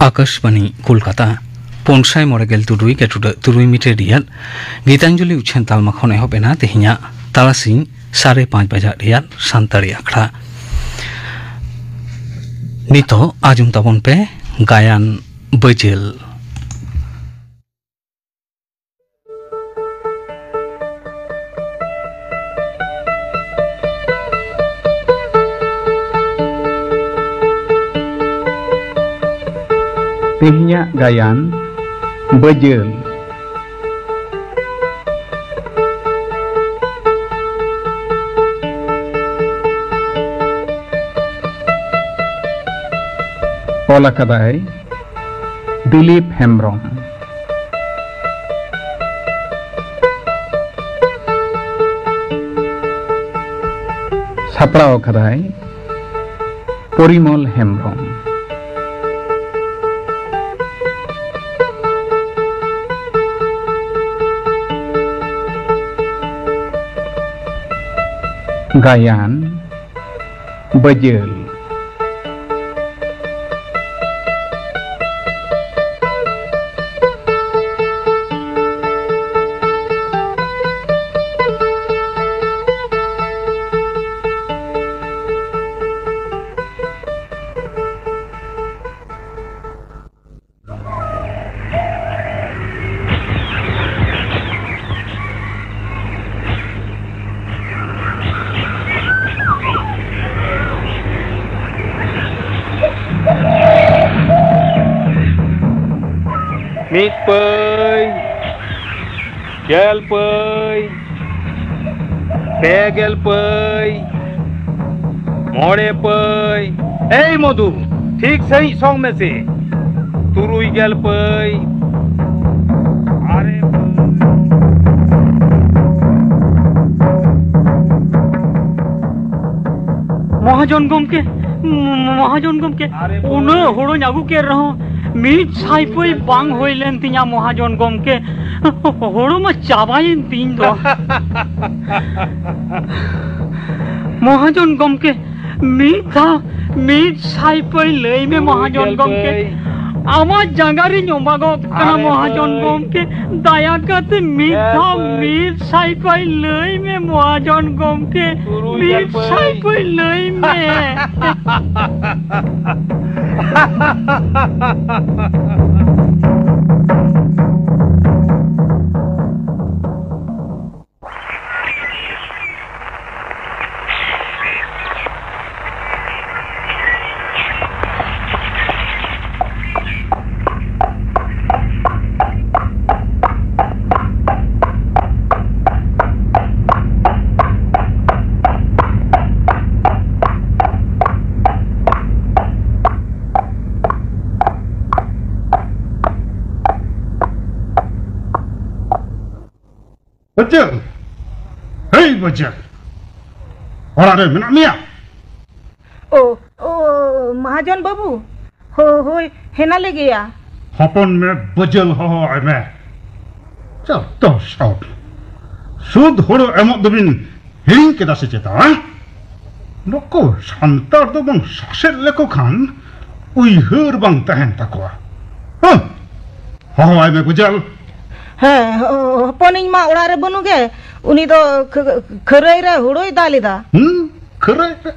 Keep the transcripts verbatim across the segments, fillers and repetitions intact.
ᱟᱠᱟᱥᱵᱟᱱᱤ ᱠᱳᱞᱠᱟᱛᱟ᱾ ᱯᱩᱱ ᱥᱟᱭ ᱢᱚᱬᱮ ᱜᱮᱞ ᱛᱩᱨᱩᱭ ᱜᱮᱴᱩᱰᱟᱹᱜ ᱛᱩᱨᱩᱭ ᱢᱤᱴᱟᱨ ᱨᱮᱭᱟᱜ ᱜᱤᱛᱟᱧᱡᱚᱞᱤ ᱩᱪᱷᱟᱹᱱ ᱛᱟᱞᱢᱟ ᱠᱷᱚᱱ ᱮᱦᱚᱵ ᱮᱱᱟ ᱛᱮᱦᱮᱧᱟᱜ ᱛᱟᱨᱟᱥᱤᱧ ᱥᱟᱲᱮ ᱯᱟᱸᱪ ᱵᱟᱡᱟᱜ ᱨᱮᱭᱟᱜ ᱥᱟᱱᱛᱟᱲᱤ ᱟᱠᱷᱲᱟ᱾ ᱱᱤᱛᱚᱜ ᱟᱸᱡᱚᱢ ᱛᱟᱵᱚᱱ ᱯᱮ ᱜᱟᱭᱟᱱ ᱵᱟᱹᱡᱟᱹᱞ᱾ ᱛᱮᱦᱮᱧᱟᱜ ᱜᱟᱭᱟᱱ ᱵᱟᱹᱡᱟᱹᱞ᱾ ᱚᱞ ᱟᱠᱟᱫᱟᱭ ᱫᱤᱞᱤᱯ ᱦᱮᱢᱵᱽᱨᱚᱢ᱾ ᱥᱟᱯᱲᱟᱣ ᱟᱠᱟᱫᱟᱭ ᱯᱚᱨᱤᱢᱚᱞ ᱦᱮᱢᱵᱽᱨᱚᱢ᱾ ᱜᱟᱭᱟᱱ ᱵᱟᱹᱡᱟᱹᱞ᱾ ᱢᱤᱫ ᱯᱟᱹᱭ, ᱜᱮᱞ ᱯᱟᱹᱭ, ᱯᱮ ᱜᱮᱞ ᱯᱟᱹᱭ, ᱢᱚᱬᱮ ᱯᱟᱹᱭ᱾ ᱮᱭ ᱢᱚᱫᱷᱩ, ᱴᱷᱤᱠ ᱥᱟᱺᱦᱤᱡ ᱥᱚᱝ ᱢᱮᱥᱮ᱾ ᱛᱩᱨᱩᱭ ᱜᱮᱞ ᱯᱟᱹᱭ, ᱟᱨᱮ ᱯᱟᱹᱭ᱾ ᱢᱚᱦᱟᱡᱚᱱ ᱜᱚᱢᱠᱮ, ᱢᱚᱦᱟᱡᱚᱱ ᱜᱚᱢᱠᱮ, ᱟᱨᱮ ᱯᱟᱹᱭ᱾ ᱩᱱᱟᱹᱜ ᱦᱳᱲᱳᱧ ᱟᱹᱜᱩ ᱠᱮᱫ ᱨᱮᱦᱚᱸ ᱢᱤᱫ ᱥᱟᱭ ᱯᱟᱹᱭ ᱵᱟᱝ ᱦᱩᱭ ᱞᱮᱱ ᱛᱤᱧᱟ ᱢᱚᱦᱟᱡᱚᱱ ᱜᱚᱢᱠᱮ᱾ ᱦᱳᱲᱳ ᱢᱟ ᱪᱟᱵᱟᱭᱮᱱ ᱛᱤᱧ ᱫᱚ᱾ ᱢᱚᱦᱟᱡᱚᱱ ᱜᱚᱢᱠᱮ, ᱢᱤᱫ ᱫᱷᱟᱣ ᱢᱤᱫ ᱥᱟᱭ ᱯᱟᱹᱭ ᱞᱟᱹᱭ ᱢᱮ ᱢᱚᱦᱟᱡᱚᱱ ᱜᱚᱢᱠᱮ᱾ ᱟᱢᱟᱜ ᱡᱟᱸᱜᱟ ᱨᱤᱧ ᱚᱵᱟᱜᱚᱜ ᱠᱟᱱᱟ ᱟᱨᱮ ᱢᱚᱦᱟᱡᱚᱱ ᱵᱷᱟᱹᱭ᱾ ᱜᱚᱢᱠᱮ, ᱫᱟᱭᱟ ᱠᱟᱛᱮ ᱢᱤᱫ ᱦᱮᱸ ᱫᱷᱟᱣ ᱵᱷᱟᱹᱭ᱾ ᱢᱤᱫ ᱥᱟᱭ ᱠᱚᱭ ᱞᱟᱹᱭ ᱢᱮ ᱢᱚᱦᱟᱡᱚᱱ ᱜᱚᱢᱠᱮ, ᱛᱩᱨᱩᱭ ᱢᱤᱫ ᱥᱟᱭ ᱵᱷᱟᱹᱭ᱾ ᱠᱚᱭ ᱞᱟᱹᱭ ᱢᱮ᱾ ᱵᱟᱹᱡᱟᱹᱞ! ᱦᱮᱭ ᱵᱟᱹᱡᱟᱹᱞ! ᱚᱲᱟᱜ ᱨᱮ ᱢᱮᱱᱟᱜ ᱢᱮᱭᱟ? ᱳ, ᱳ, ᱢᱟᱦᱟᱡᱚᱱ ᱵᱟᱹᱵᱩ᱾ ᱦᱳ, ᱦᱳᱭ, ᱦᱮᱱᱟᱞᱮ ᱜᱮᱭᱟ᱾ ᱦᱚᱯᱚᱱ ᱢᱮ, ᱵᱟᱹᱡᱟᱹᱞ ᱦᱚᱦᱚ ᱟᱭ ᱢᱮ᱾ ᱪᱚᱛᱛᱚ ᱥᱚᱵ᱾ ᱥᱩᱫ ᱦᱩᱲᱩ ᱮᱢᱚᱜ ᱫᱚᱵᱤᱱ ᱦᱤᱲᱤᱧ ᱠᱮᱫᱟ ᱥᱮ ᱪᱮᱛᱟ, ᱦᱮᱸ? ᱱᱩᱠᱩ ᱥᱟᱱᱛᱟᱲ ᱫᱚ ᱵᱟᱝ ᱥᱟᱥᱮᱛ ᱞᱮᱠᱚ ᱠᱷᱟᱱ ᱩᱭᱦᱟᱹᱨ ᱵᱟᱝ ᱛᱟᱦᱮᱱ ᱛᱟᱠᱚᱣᱟ᱾ ᱦᱮᱸ? ᱦᱚᱦᱚᱣᱟᱭ ᱢᱮ ᱜᱩᱡᱟᱞ᱾ ᱦᱮᱸ, ᱦᱚ-, ᱦᱚᱯᱚᱱᱤᱧ ᱢᱟ ᱚᱲᱟᱜ ᱨᱮ ᱵᱟᱹᱱᱩᱜ ᱜᱮ᱾ ᱩᱱᱤ ᱫᱚ ᱠᱷᱟᱹ-, ᱠᱷᱟᱹᱨᱟᱹᱭ ᱨᱮ ᱦᱩᱲᱩᱭ ᱫᱟᱞ ᱮᱫᱟ᱾ ᱦᱩᱸ? ᱠᱷᱟᱹᱨᱟᱹᱭ ᱨᱮ?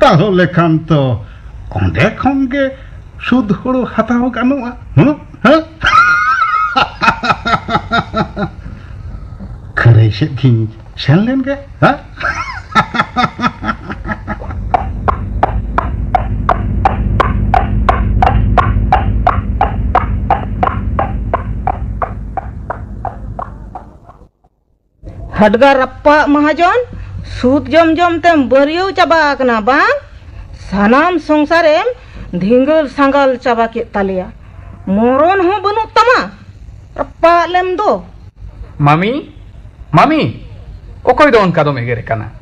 ᱛᱟᱦᱚᱞᱮ ᱠᱷᱟᱱ ᱛᱚ ᱚᱸᱰᱮ ᱠᱷᱚᱱ ᱜᱮ ᱥᱩᱫ ᱦᱩᱲᱩ ᱦᱟᱛᱟᱣ ᱜᱟᱱᱚᱜᱼᱟ᱾ ᱦᱩᱸ? ᱦᱮᱸ? ᱠᱷᱟᱹᱨᱟᱹᱭ ᱥᱮᱫ ᱜᱤᱧ ᱥᱮᱱ ᱞᱮᱱ ᱜᱮ᱾ ᱦᱮᱸ? ᱦᱟᱰᱜᱟᱨ ᱨᱟᱯᱟᱜ ᱢᱟᱦᱟᱡᱚᱱ, ᱥᱩᱫ ᱡᱚᱢ ᱡᱚᱢ ᱛᱮᱢ ᱵᱟᱹᱨᱭᱟᱹᱣ ᱪᱟᱵᱟ ᱟᱠᱟᱱᱟ ᱵᱟᱝ? ᱥᱟᱱᱟᱢ ᱥᱚᱝᱥᱟᱨᱮᱢ ᱫᱷᱤᱸᱜᱟᱹᱞ ᱥᱟᱸᱜᱟᱞ ᱪᱟᱵᱟ ᱠᱮᱫ ᱛᱟᱞᱮᱭᱟ᱾ ᱢᱚᱨᱚᱱ ᱦᱚᱸ ᱵᱟᱹᱱᱩᱜ ᱛᱟᱢᱟ, ᱨᱟᱯᱟᱜ ᱞᱮᱢ ᱫᱚ᱾ ᱢᱟᱢᱤ, ᱢᱟᱢᱤ, ᱚᱠᱚᱭ ᱫᱚ ᱚᱱᱠᱟ ᱫᱚᱢ ᱮᱜᱮᱨᱮ ᱠᱟᱱᱟ?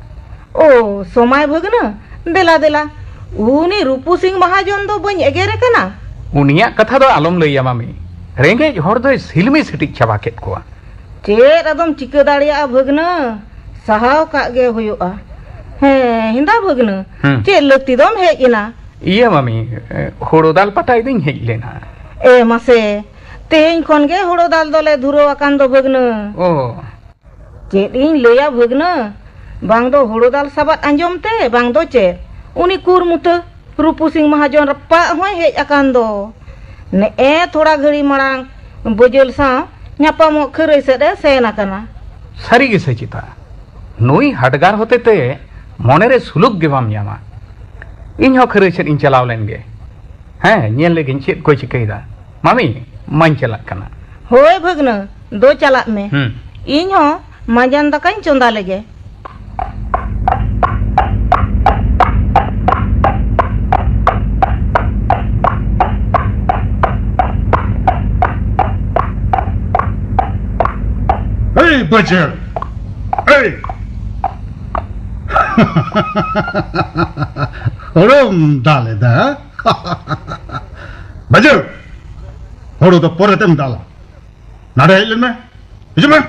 ᱳ, ᱥᱚᱢᱟᱭ ᱵᱷᱟᱹᱜᱽᱱᱟᱹ, ᱫᱮᱞᱟ, ᱫᱮᱞᱟ, ᱩᱱᱤ ᱨᱩᱯᱩ ᱥᱤᱝ ᱢᱟᱦᱟᱡᱚᱱ ᱫᱚ ᱵᱟᱹᱧ ᱮᱜᱮᱨᱮ ᱠᱟᱱᱟ? ᱩᱱᱤᱭᱟᱜ ᱠᱟᱛᱷᱟ ᱫᱚ ᱟᱞᱚᱢ ᱞᱟᱹᱭᱟ, ᱢᱟᱢᱤ᱾ ᱨᱮᱸᱜᱮᱡ ᱦᱚᱲ ᱫᱚᱭ ᱥᱤᱞᱢᱤ ᱥᱤᱴᱤᱡ ᱪᱟᱵᱟ ᱠᱮᱫ ᱠᱚᱣᱟ᱾ ᱪᱮᱫ ᱟᱫᱚᱢ ᱪᱤᱠᱟᱹ ᱫᱟᱲᱮᱭᱟᱜᱼᱟ ᱵᱷᱟᱹᱜᱽᱱᱟᱹ, ᱥᱟᱦᱟᱣ ᱠᱟᱜ ᱜᱮ ᱦᱩᱭᱩᱜᱼᱟ᱾ ᱦᱮᱸ, ᱦᱮᱸᱫᱟ ᱵᱷᱟᱹᱜᱽᱱᱟᱹ᱾ ᱦᱩᱸ᱾ ᱪᱮᱫ ᱞᱟᱹᱠᱛᱤ ᱫᱚᱢ ᱦᱮᱡ ᱮᱱᱟ? ᱤᱭᱟᱹ ᱢᱟᱢᱤ, ᱮ, ᱦᱳᱲᱳ ᱫᱟᱞ ᱯᱟᱴᱟ ᱤᱫᱤᱧ ᱦᱮᱡ ᱞᱮᱱᱟ᱾ ᱮ ᱢᱟᱥᱮ, ᱛᱮᱦᱮᱧ ᱠᱷᱚᱱ ᱜᱮ ᱦᱳᱲᱳ ᱫᱟᱞ ᱫᱚᱞᱮ ᱫᱷᱩᱨᱟᱹᱣ ᱟᱠᱟᱱ ᱫᱚ ᱵᱷᱟᱹᱜᱽᱱᱟᱹ᱾ ᱚ᱾ ᱪᱮᱫ ᱤᱧ ᱞᱟᱹᱭᱟ ᱵᱷᱟᱹᱜᱽᱱᱟᱹ, ᱵᱟᱝ ᱫᱚ ᱦᱳᱲᱳ ᱫᱟᱞ ᱥᱟᱵᱟᱫ ᱟᱸᱡᱚᱢ ᱛᱮ, ᱵᱟᱝ ᱫᱚ ᱪᱮᱫ, ᱩᱱᱤ ᱠᱩᱨᱢᱩᱛᱟᱹ ᱨᱩᱯᱩ ᱥᱤᱝ ᱢᱟᱦᱟᱡᱚᱱ ᱨᱟᱯᱟᱜ ᱦᱚᱸᱭ ᱦᱮᱡ ᱟᱠᱟᱱ ᱫᱚ᱾ ᱱᱮᱜᱼᱮ ᱛᱷᱚᱲᱟ ᱜᱷᱟᱹᱲᱤ ᱢᱟᱲᱟᱝ ᱵᱟᱹᱡᱟᱹᱞ ᱥᱟᱶ ᱧᱟᱯᱟᱢᱚᱜ ᱠᱷᱟᱹᱨᱟᱹᱭ ᱥᱮᱫ ᱮ ᱥᱮᱱ ᱟᱠᱟᱱᱟ᱾ ᱥᱟᱹᱨᱤ ᱜᱮ ᱥᱮ ᱪᱮᱛᱟ? ᱱᱩᱭ ᱦᱟᱰᱜᱟᱨ ᱦᱚᱛᱮ ᱛᱮ ᱢᱚᱱᱮᱨᱮ ᱥᱩᱞᱩᱠ ᱜᱮ ᱵᱟᱢ ᱧᱟᱢᱟ᱾ ᱤᱧ ᱦᱚᱸ ᱠᱷᱟᱹᱨᱟᱹᱭ ᱥᱮᱫ ᱤᱧ ᱪᱟᱞᱟᱣ ᱞᱮᱱ ᱜᱮ᱾ ᱦᱮᱸ, ᱧᱮᱞ ᱞᱮᱜᱤᱧ ᱪᱮᱫ ᱠᱚᱭ ᱪᱤᱠᱟᱹᱭᱮᱫᱟ᱾ ᱢᱟᱢᱤ, ᱢᱟᱧ ᱪᱟᱞᱟᱜ ᱠᱟᱱᱟ᱾ ᱦᱳᱭ ᱵᱷᱟᱹᱜᱽᱱᱟᱹ, ᱫᱳ ᱪᱟᱞᱟᱜ ᱢᱮ᱾ ᱦᱩᱸ᱾ ᱤᱧ ᱦᱚᱸ ᱢᱟᱸᱡᱟᱱ ᱫᱟᱠᱟᱧ ᱪᱚᱸᱫᱟ ᱞᱮᱜᱮ᱾ ᱮᱭ ᱵᱟᱹᱡᱟᱹᱞ! ᱮᱭ! ᱦᱳᱲᱳᱢ ᱫᱟᱞ ᱮᱫᱟ? ᱵᱟᱹᱡᱟᱹᱞ! ᱦᱳᱲᱳ ᱫᱚ ᱯᱚᱨᱮ ᱛᱮᱢ ᱫᱟᱞᱟ᱾ ᱱᱟᱰᱮ ᱦᱮᱡ ᱞᱮᱱ ᱢᱮ᱾ ᱦᱤᱡᱩᱜ ᱢᱮ᱾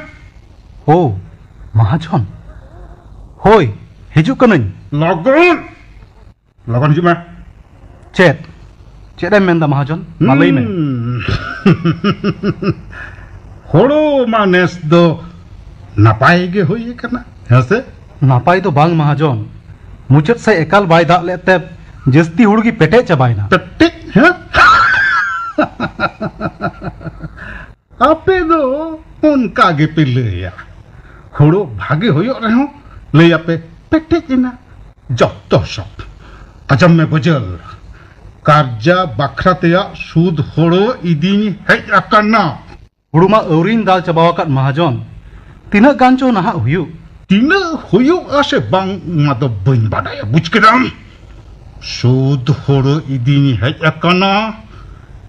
ᱳ, ᱢᱟᱦᱟᱡᱚᱱ᱾ ᱦᱳᱭ, ᱦᱤᱡᱩᱜ ᱠᱟᱹᱱᱟᱹᱧ᱾ ᱞᱚᱜᱚᱱ! ᱞᱚᱜᱚᱱ ᱦᱤᱡᱩᱜ ᱢᱮ᱾ ᱪᱮᱫ? ᱪᱮᱫ ᱮᱢ ᱢᱮᱱᱫᱟ ᱢᱟᱦᱟᱡᱚᱱ? ᱢᱟ ᱞᱟᱹᱭ ᱢᱮ᱾ ᱦᱩᱸ᱾ ᱦᱳᱲᱳ ᱢᱟ ᱱᱮᱥ ᱫᱚ ᱱᱟᱯᱟᱭ ᱜᱮ ᱦᱩᱭ ᱟᱠᱟᱱᱟ, ᱦᱮᱸ ᱥᱮ? ᱱᱟᱯᱟᱭ ᱫᱚ ᱵᱟᱝ ᱢᱟᱦᱟᱡᱚᱱ, ᱢᱩᱪᱟᱹᱫ ᱥᱮᱫ ᱮᱠᱟᱞ ᱵᱟᱭ ᱫᱟᱜ ᱞᱮᱫ ᱛᱮ ᱡᱟᱹᱥᱛᱤ ᱦᱩᱲᱩ ᱜᱮ ᱯᱮᱴᱮᱡ ᱪᱟᱵᱟᱭᱮᱱᱟ᱾ ᱯᱮᱴᱮᱡ? ᱦᱮᱸ? ᱟᱯᱮ ᱫᱚ ᱚᱱᱠᱟ ᱜᱮᱯᱮ ᱞᱟᱹᱭᱟ᱾ ᱦᱳᱲᱳ ᱵᱷᱟᱜᱮ ᱦᱩᱭᱩᱜ ᱨᱮᱦᱚᱸ ᱞᱟᱹᱭᱟᱯᱮ ᱯᱮᱴᱮᱡ ᱮᱱᱟ᱾ ᱡᱚᱛᱚ ᱥᱚᱵ᱾ ᱟᱸᱡᱚᱢ ᱢᱮ ᱵᱟᱹᱡᱟᱹᱞ, ᱠᱟᱨᱡᱟ ᱵᱟᱠᱷᱨᱟ ᱛᱮᱭᱟᱜ ᱥᱩᱫ ᱦᱳᱲᱳ ᱤᱫᱤᱧ ᱦᱮᱡ ᱟᱠᱟᱱᱟ᱾ ᱦᱩᱲᱩ ᱢᱟ ᱟᱹᱣᱨᱤᱧ ᱫᱟᱞ ᱪᱟᱵᱟᱣ ᱟᱠᱟᱫ ᱢᱟᱦᱟᱡᱚᱱ᱾ ᱛᱤᱱᱟᱹᱜ ᱜᱟᱱ ᱪᱚ ᱱᱟᱦᱟᱜ ᱦᱩᱭᱩᱜ? ᱛᱤᱱᱟᱹᱜ ᱦᱩᱭᱩᱜᱼᱟ ᱥᱮ ᱵᱟᱝ, ᱚᱱᱟ ᱫᱚ ᱵᱟᱹᱧ ᱵᱟᱰᱟᱭᱟ, ᱵᱩᱡᱽ ᱠᱮᱫᱟᱢ? ᱥᱩᱫ ᱦᱳᱲᱳ ᱤᱫᱤᱧ ᱦᱮᱡ ᱟᱠᱟᱱᱟ,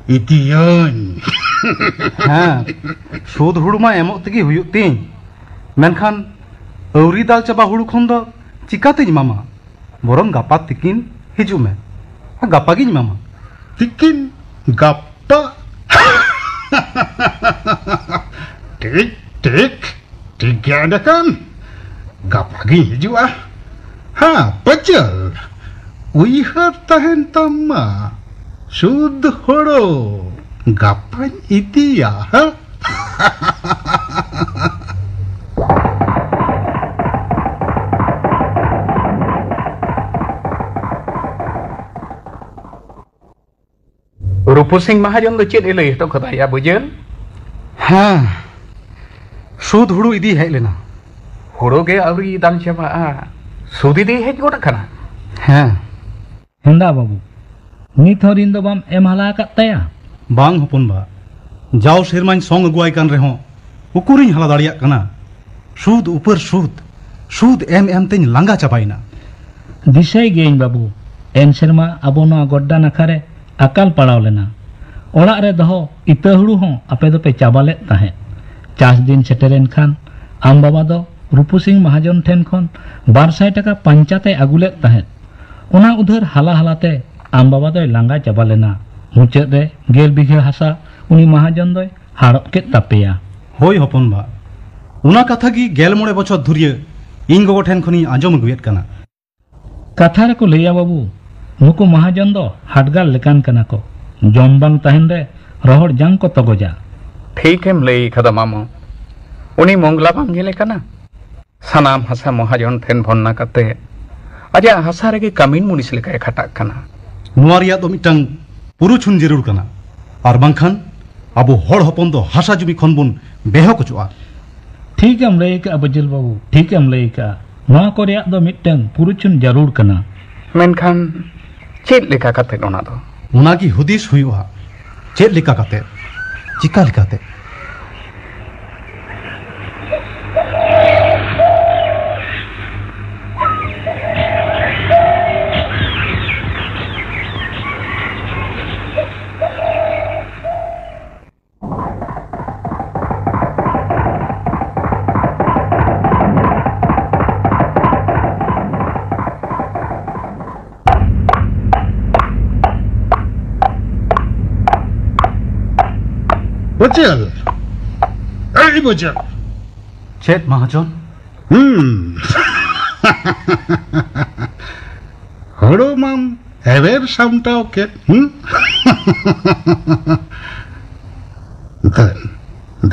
ᱤᱫᱤᱭᱟᱹᱧ᱾ ᱦᱮᱸ, ᱥᱩᱫ ᱦᱩᱲᱩ ᱢᱟ ᱮᱢᱚᱜ ᱛᱮᱜᱮ ᱦᱩᱭᱩᱜ ᱛᱤᱧ, ᱢᱮᱱᱠᱷᱟᱱ ᱟᱹᱣᱨᱤ ᱫᱟᱞ ᱪᱟᱵᱟ ᱦᱩᱲᱩ ᱠᱷᱚᱱ ᱫᱚ ᱪᱤᱠᱟᱛᱤᱧ ᱮᱢᱟᱢᱟ? ᱵᱚᱨᱚᱝ ᱜᱟᱯᱟ ᱛᱤᱠᱤᱱ ᱦᱤᱡᱩᱜ ᱢᱮ, ᱜᱟᱯᱟ ᱜᱤᱧ ᱮᱢᱟᱢᱟ᱾ ᱛᱤᱠᱤᱱ? ᱜᱟᱯᱟ? ᱴᱷᱤᱠ, ᱴᱷᱤᱠ, ᱴᱷᱤᱠ ᱜᱮᱭᱟ᱾ ᱮᱸᱰᱮᱠᱷᱟᱱ ᱜᱟᱯᱟ ᱜᱤᱧ ᱦᱤᱡᱩᱜᱼᱟ᱾ ᱦᱮᱸ, ᱯᱟᱹᱪᱟᱹᱞ, ᱩᱭᱦᱟᱹᱨ ᱛᱟᱦᱮᱱ ᱛᱟᱢ ᱢᱟ, ᱥᱩᱫ ᱦᱳᱲᱳ ᱜᱟᱯᱟᱧ ᱤᱫᱤᱭᱟ, ᱦᱮᱸ? ᱨᱩᱯᱩ ᱥᱤᱝ ᱢᱟᱦᱟᱡᱚᱱ ᱫᱚ ᱪᱮᱫ ᱮ ᱞᱟᱹᱭ ᱦᱚᱴᱚ ᱠᱟᱫᱟ ᱭᱟ ᱵᱩᱡᱷᱟᱹᱞ? ᱦᱮᱸ, ᱥᱩᱫ ᱦᱩᱲᱩ ᱤᱫᱤ ᱦᱮᱡ ᱞᱮᱱᱟ᱾ ᱦᱩᱲᱩ ᱜᱮ ᱟᱹᱣᱨᱤ ᱫᱟᱞ ᱪᱟᱵᱟᱜᱼᱟ, ᱥᱩᱫ ᱤᱫᱤ ᱦᱮᱡ ᱜᱚᱫ ᱟᱠᱟᱱᱟ᱾ ᱦᱮᱸ᱾ ᱦᱮᱸᱫᱟ ᱵᱟᱹᱵᱩ, ᱱᱤᱛ ᱦᱚᱸ ᱨᱤᱱ ᱫᱚ ᱵᱟᱢ ᱮᱢ ᱦᱟᱞᱟ ᱟᱠᱟᱫ ᱛᱟᱭᱟ? ᱵᱟᱝ ᱦᱚᱯᱚᱱ ᱵᱟ, ᱡᱟᱣ ᱥᱮᱨᱢᱟᱧ ᱥᱚᱝ ᱟᱹᱜᱩᱣᱟᱭ ᱠᱟᱱ ᱨᱮᱦᱚᱸ ᱩᱠᱩᱨᱤᱧ ᱦᱟᱞᱟ ᱫᱟᱲᱮᱭᱟᱜ ᱠᱟᱱᱟ᱾ ᱥᱩᱫ ᱩᱯᱟᱹᱨ ᱥᱩᱫ, ᱥᱩᱫ ᱮᱢ ᱮᱢ ᱛᱮᱧ ᱞᱟᱸᱜᱟ ᱪᱟᱵᱟᱭᱮᱱᱟ᱾ ᱫᱤᱥᱟᱹᱭ ᱜᱤᱭᱟᱹᱧ ᱵᱟᱹᱵᱩ, ᱮᱱ ᱥᱮᱨᱢᱟ ᱟᱵᱚ ᱱᱚᱣᱟ ᱜᱚᱰᱰᱟ ᱱᱟᱠᱷᱟ ᱨᱮ ᱟᱠᱟᱞ ᱯᱟᱲᱟᱣ ᱞᱮᱱᱟ᱾ ᱚᱲᱟᱜ ᱨᱮ ᱫᱚᱦᱚ ᱤᱛᱟᱹ ᱦᱩᱲᱩ ᱦᱚᱸ ᱟᱯᱮ ᱫᱚᱯᱮ ᱪᱟᱵᱟ ᱞᱮᱫ ᱛᱟᱦᱮᱸᱫ᱾ ᱪᱟᱥ ᱫᱤᱱ ᱥᱮᱴᱮᱨᱮᱱ ᱠᱷᱟᱱ ᱟᱢ ᱵᱟᱵᱟ ᱫᱚ ᱨᱩᱯᱩ ᱥᱤᱝ ᱢᱟᱦᱟᱡᱚᱱ ᱴᱷᱮᱱ ᱠᱷᱚᱱ ᱵᱟᱨ ᱥᱟᱭ ᱴᱟᱠᱟ ᱯᱟᱧᱪᱟᱛ ᱮ ᱟᱹᱜᱩ ᱞᱮᱫ ᱛᱟᱦᱮᱸᱫ᱾ ᱚᱱᱟ ᱩᱫᱷᱟᱹᱨ ᱦᱟᱞᱟ ᱦᱟᱞᱟᱛᱮ ᱟᱢ ᱵᱟᱵᱟ ᱫᱚᱭ ᱞᱟᱸᱜᱟ ᱪᱟᱵᱟ ᱞᱮᱱᱟ᱾ ᱢᱩᱪᱟᱹᱫ ᱨᱮ ᱜᱮᱞ ᱵᱤᱜᱷᱟᱹ ᱦᱟᱥᱟ ᱩᱱᱤ ᱢᱟᱦᱟᱡᱚᱱ ᱫᱚᱭ ᱦᱟᱲᱚᱜ ᱠᱮᱫ ᱛᱟᱯᱮᱭᱟ᱾ ᱦᱳᱭ ᱦᱚᱯᱚᱱ ᱵᱟ, ᱚᱱᱟ ᱠᱟᱛᱷᱟ ᱜᱮ ᱜᱮᱞ ᱢᱚᱬᱮ ᱵᱚᱪᱷᱚᱨ ᱫᱷᱩᱨᱤᱭᱟᱹ ᱤᱧ ᱜᱚᱜᱚ ᱴᱷᱮᱱ ᱠᱷᱚᱱᱤᱧ ᱟᱸᱡᱚᱢ ᱟᱹᱜᱩᱭᱮᱫ ᱠᱟᱱᱟ᱾ ᱠᱟᱛᱷᱟ ᱨᱮᱠᱚ ᱞᱟᱹᱭᱟ ᱵᱟᱹᱵᱩ, ᱱᱩᱠᱩ ᱢᱟᱦᱟᱡᱚᱱ ᱫᱚ ᱦᱟᱰᱜᱟᱨ ᱞᱮᱠᱟᱱ ᱠᱟᱱᱟ ᱠᱚ᱾ ᱡᱚᱢ ᱵᱟᱝ ᱛᱟᱦᱮᱱ ᱨᱮ ᱨᱚᱦᱚᱲ ᱡᱟᱝ ᱠᱚ ᱛᱚᱜᱚᱡᱟ᱾ ᱴᱷᱤᱠᱮᱢ ᱞᱟᱹᱭ ᱠᱟᱫᱟ ᱢᱟᱢᱚ᱾ ᱩᱱᱤ ᱢᱚᱝᱜᱞᱟ ᱵᱟᱢ ᱧᱮᱞᱮ ᱠᱟᱱᱟ? ᱥᱟᱱᱟᱢ ᱦᱟᱥᱟ ᱢᱚᱦᱟᱡᱚᱱ ᱴᱷᱮᱱ ᱵᱷᱚᱨᱱᱟ ᱠᱟᱛᱮ ᱟᱡᱟᱜ ᱦᱟᱥᱟ ᱨᱮᱜᱮ ᱠᱟᱹᱢᱤᱱ ᱢᱩᱱᱤᱥ ᱞᱮᱠᱟᱭ ᱠᱷᱟᱴᱟᱜ ᱠᱟᱱᱟ᱾ ᱱᱚᱣᱟ ᱨᱮᱭᱟᱜ ᱫᱚ ᱢᱤᱫᱴᱟᱝ ᱯᱩᱨᱩᱪᱷᱩᱱ ᱡᱟᱹᱨᱩᱲ ᱠᱟᱱᱟ, ᱟᱨ ᱵᱟᱝᱠᱷᱟᱱ ᱟᱵᱚ ᱦᱚᱲ ᱦᱚᱯᱚᱱ ᱫᱚ ᱦᱟᱥᱟ ᱡᱩᱢᱤ ᱠᱷᱚᱱ ᱵᱚᱱ ᱵᱮᱦᱚ ᱠᱚᱪᱚᱜᱼᱟ᱾ ᱴᱷᱤᱠ ᱮᱢ ᱞᱟᱹᱭ ᱟᱠᱟᱫᱼᱟ ᱵᱟᱹᱡᱩᱞ ᱵᱟᱹᱵᱩ, ᱴᱷᱤᱠ ᱮᱢ ᱞᱟᱹᱭ ᱟᱠᱟᱫᱼᱟ᱾ ᱱᱚᱣᱟ ᱠᱚ ᱨᱮᱭᱟᱜ ᱫᱚ ᱢᱤᱫᱴᱟᱝ ᱯᱩᱨᱩᱪᱷᱩᱱ ᱡᱟᱹᱨᱩᱲ ᱠᱟᱱᱟ᱾ ᱢᱮᱱᱠᱷᱟᱱ ᱪᱮᱫ ᱞᱮᱠᱟ ᱠᱟᱛᱮ ᱚᱱᱟ ᱫᱚ? ᱚᱱᱟᱜᱮ ᱦᱩᱫᱤᱥ ᱦᱩᱭᱩᱜᱼᱟ, ᱪᱮᱫ ᱞᱮᱠᱟ ᱠᱟᱛᱮ, ᱪᱤᱠᱟ ᱞᱮᱠᱟᱛᱮ? ᱵᱚᱪᱮᱞ! ᱮᱭ ᱵᱚᱪᱮᱞ! ᱪᱮᱫ ᱢᱟᱦᱟᱡᱚᱱ? ᱦᱩᱸ᱾ ᱦᱳᱲᱳ ᱢᱟᱢ ᱮᱵᱮᱨ ᱥᱟᱢᱴᱟᱣ ᱠᱮᱫ, ᱦᱩᱸ? ᱫᱮᱱ,